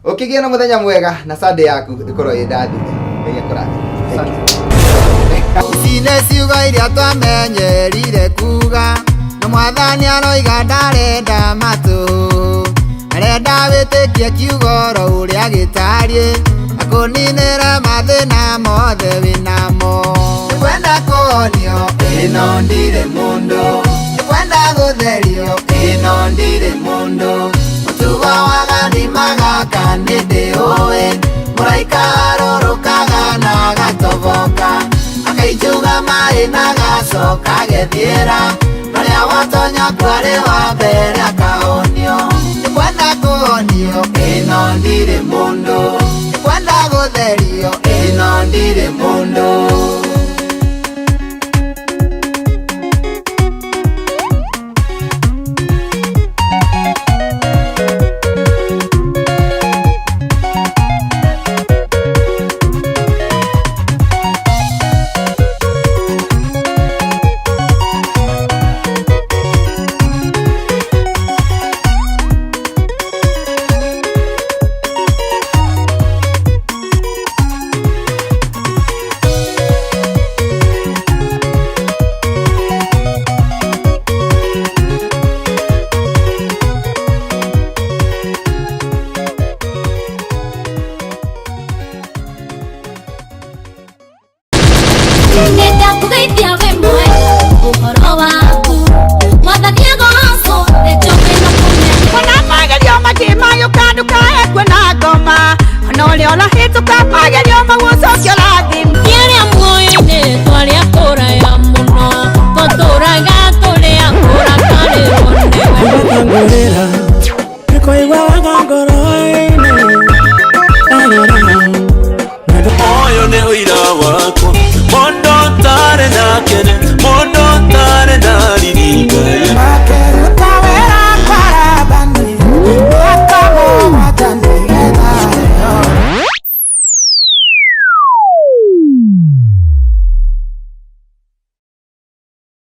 Ũkĩgĩe na mũthenya mwega na Sunday yaku ĩkorwo ĩ ndathime. Ngai akũrathime. Asante. Ici nĩ ciugo iria twamenyerire kuga, no Mwathani aroiga ndarenda matũ, arenda wĩtĩkie kiugo oro ũrĩa gĩtariĩ, akũninĩre mathĩna mothe wĩnamo. Nĩkwenda kũhonio, ĩno ndirĩ mũndũ, nĩkwenda gũtherio, ĩno ndirĩ mũndũ, mũtugo wa gathima gaka nĩndĩũĩ, mũraika arũrũkaga na agatoboka, akaijuga maĩ na agacoka agethiĩra, harĩa watonya kwarĩ wa mbere akahonio. Nĩkwenda kũhonio, ĩno ndirĩ mũndũ, nĩkwenda gũtherio, ĩno ndirĩ mũndũ.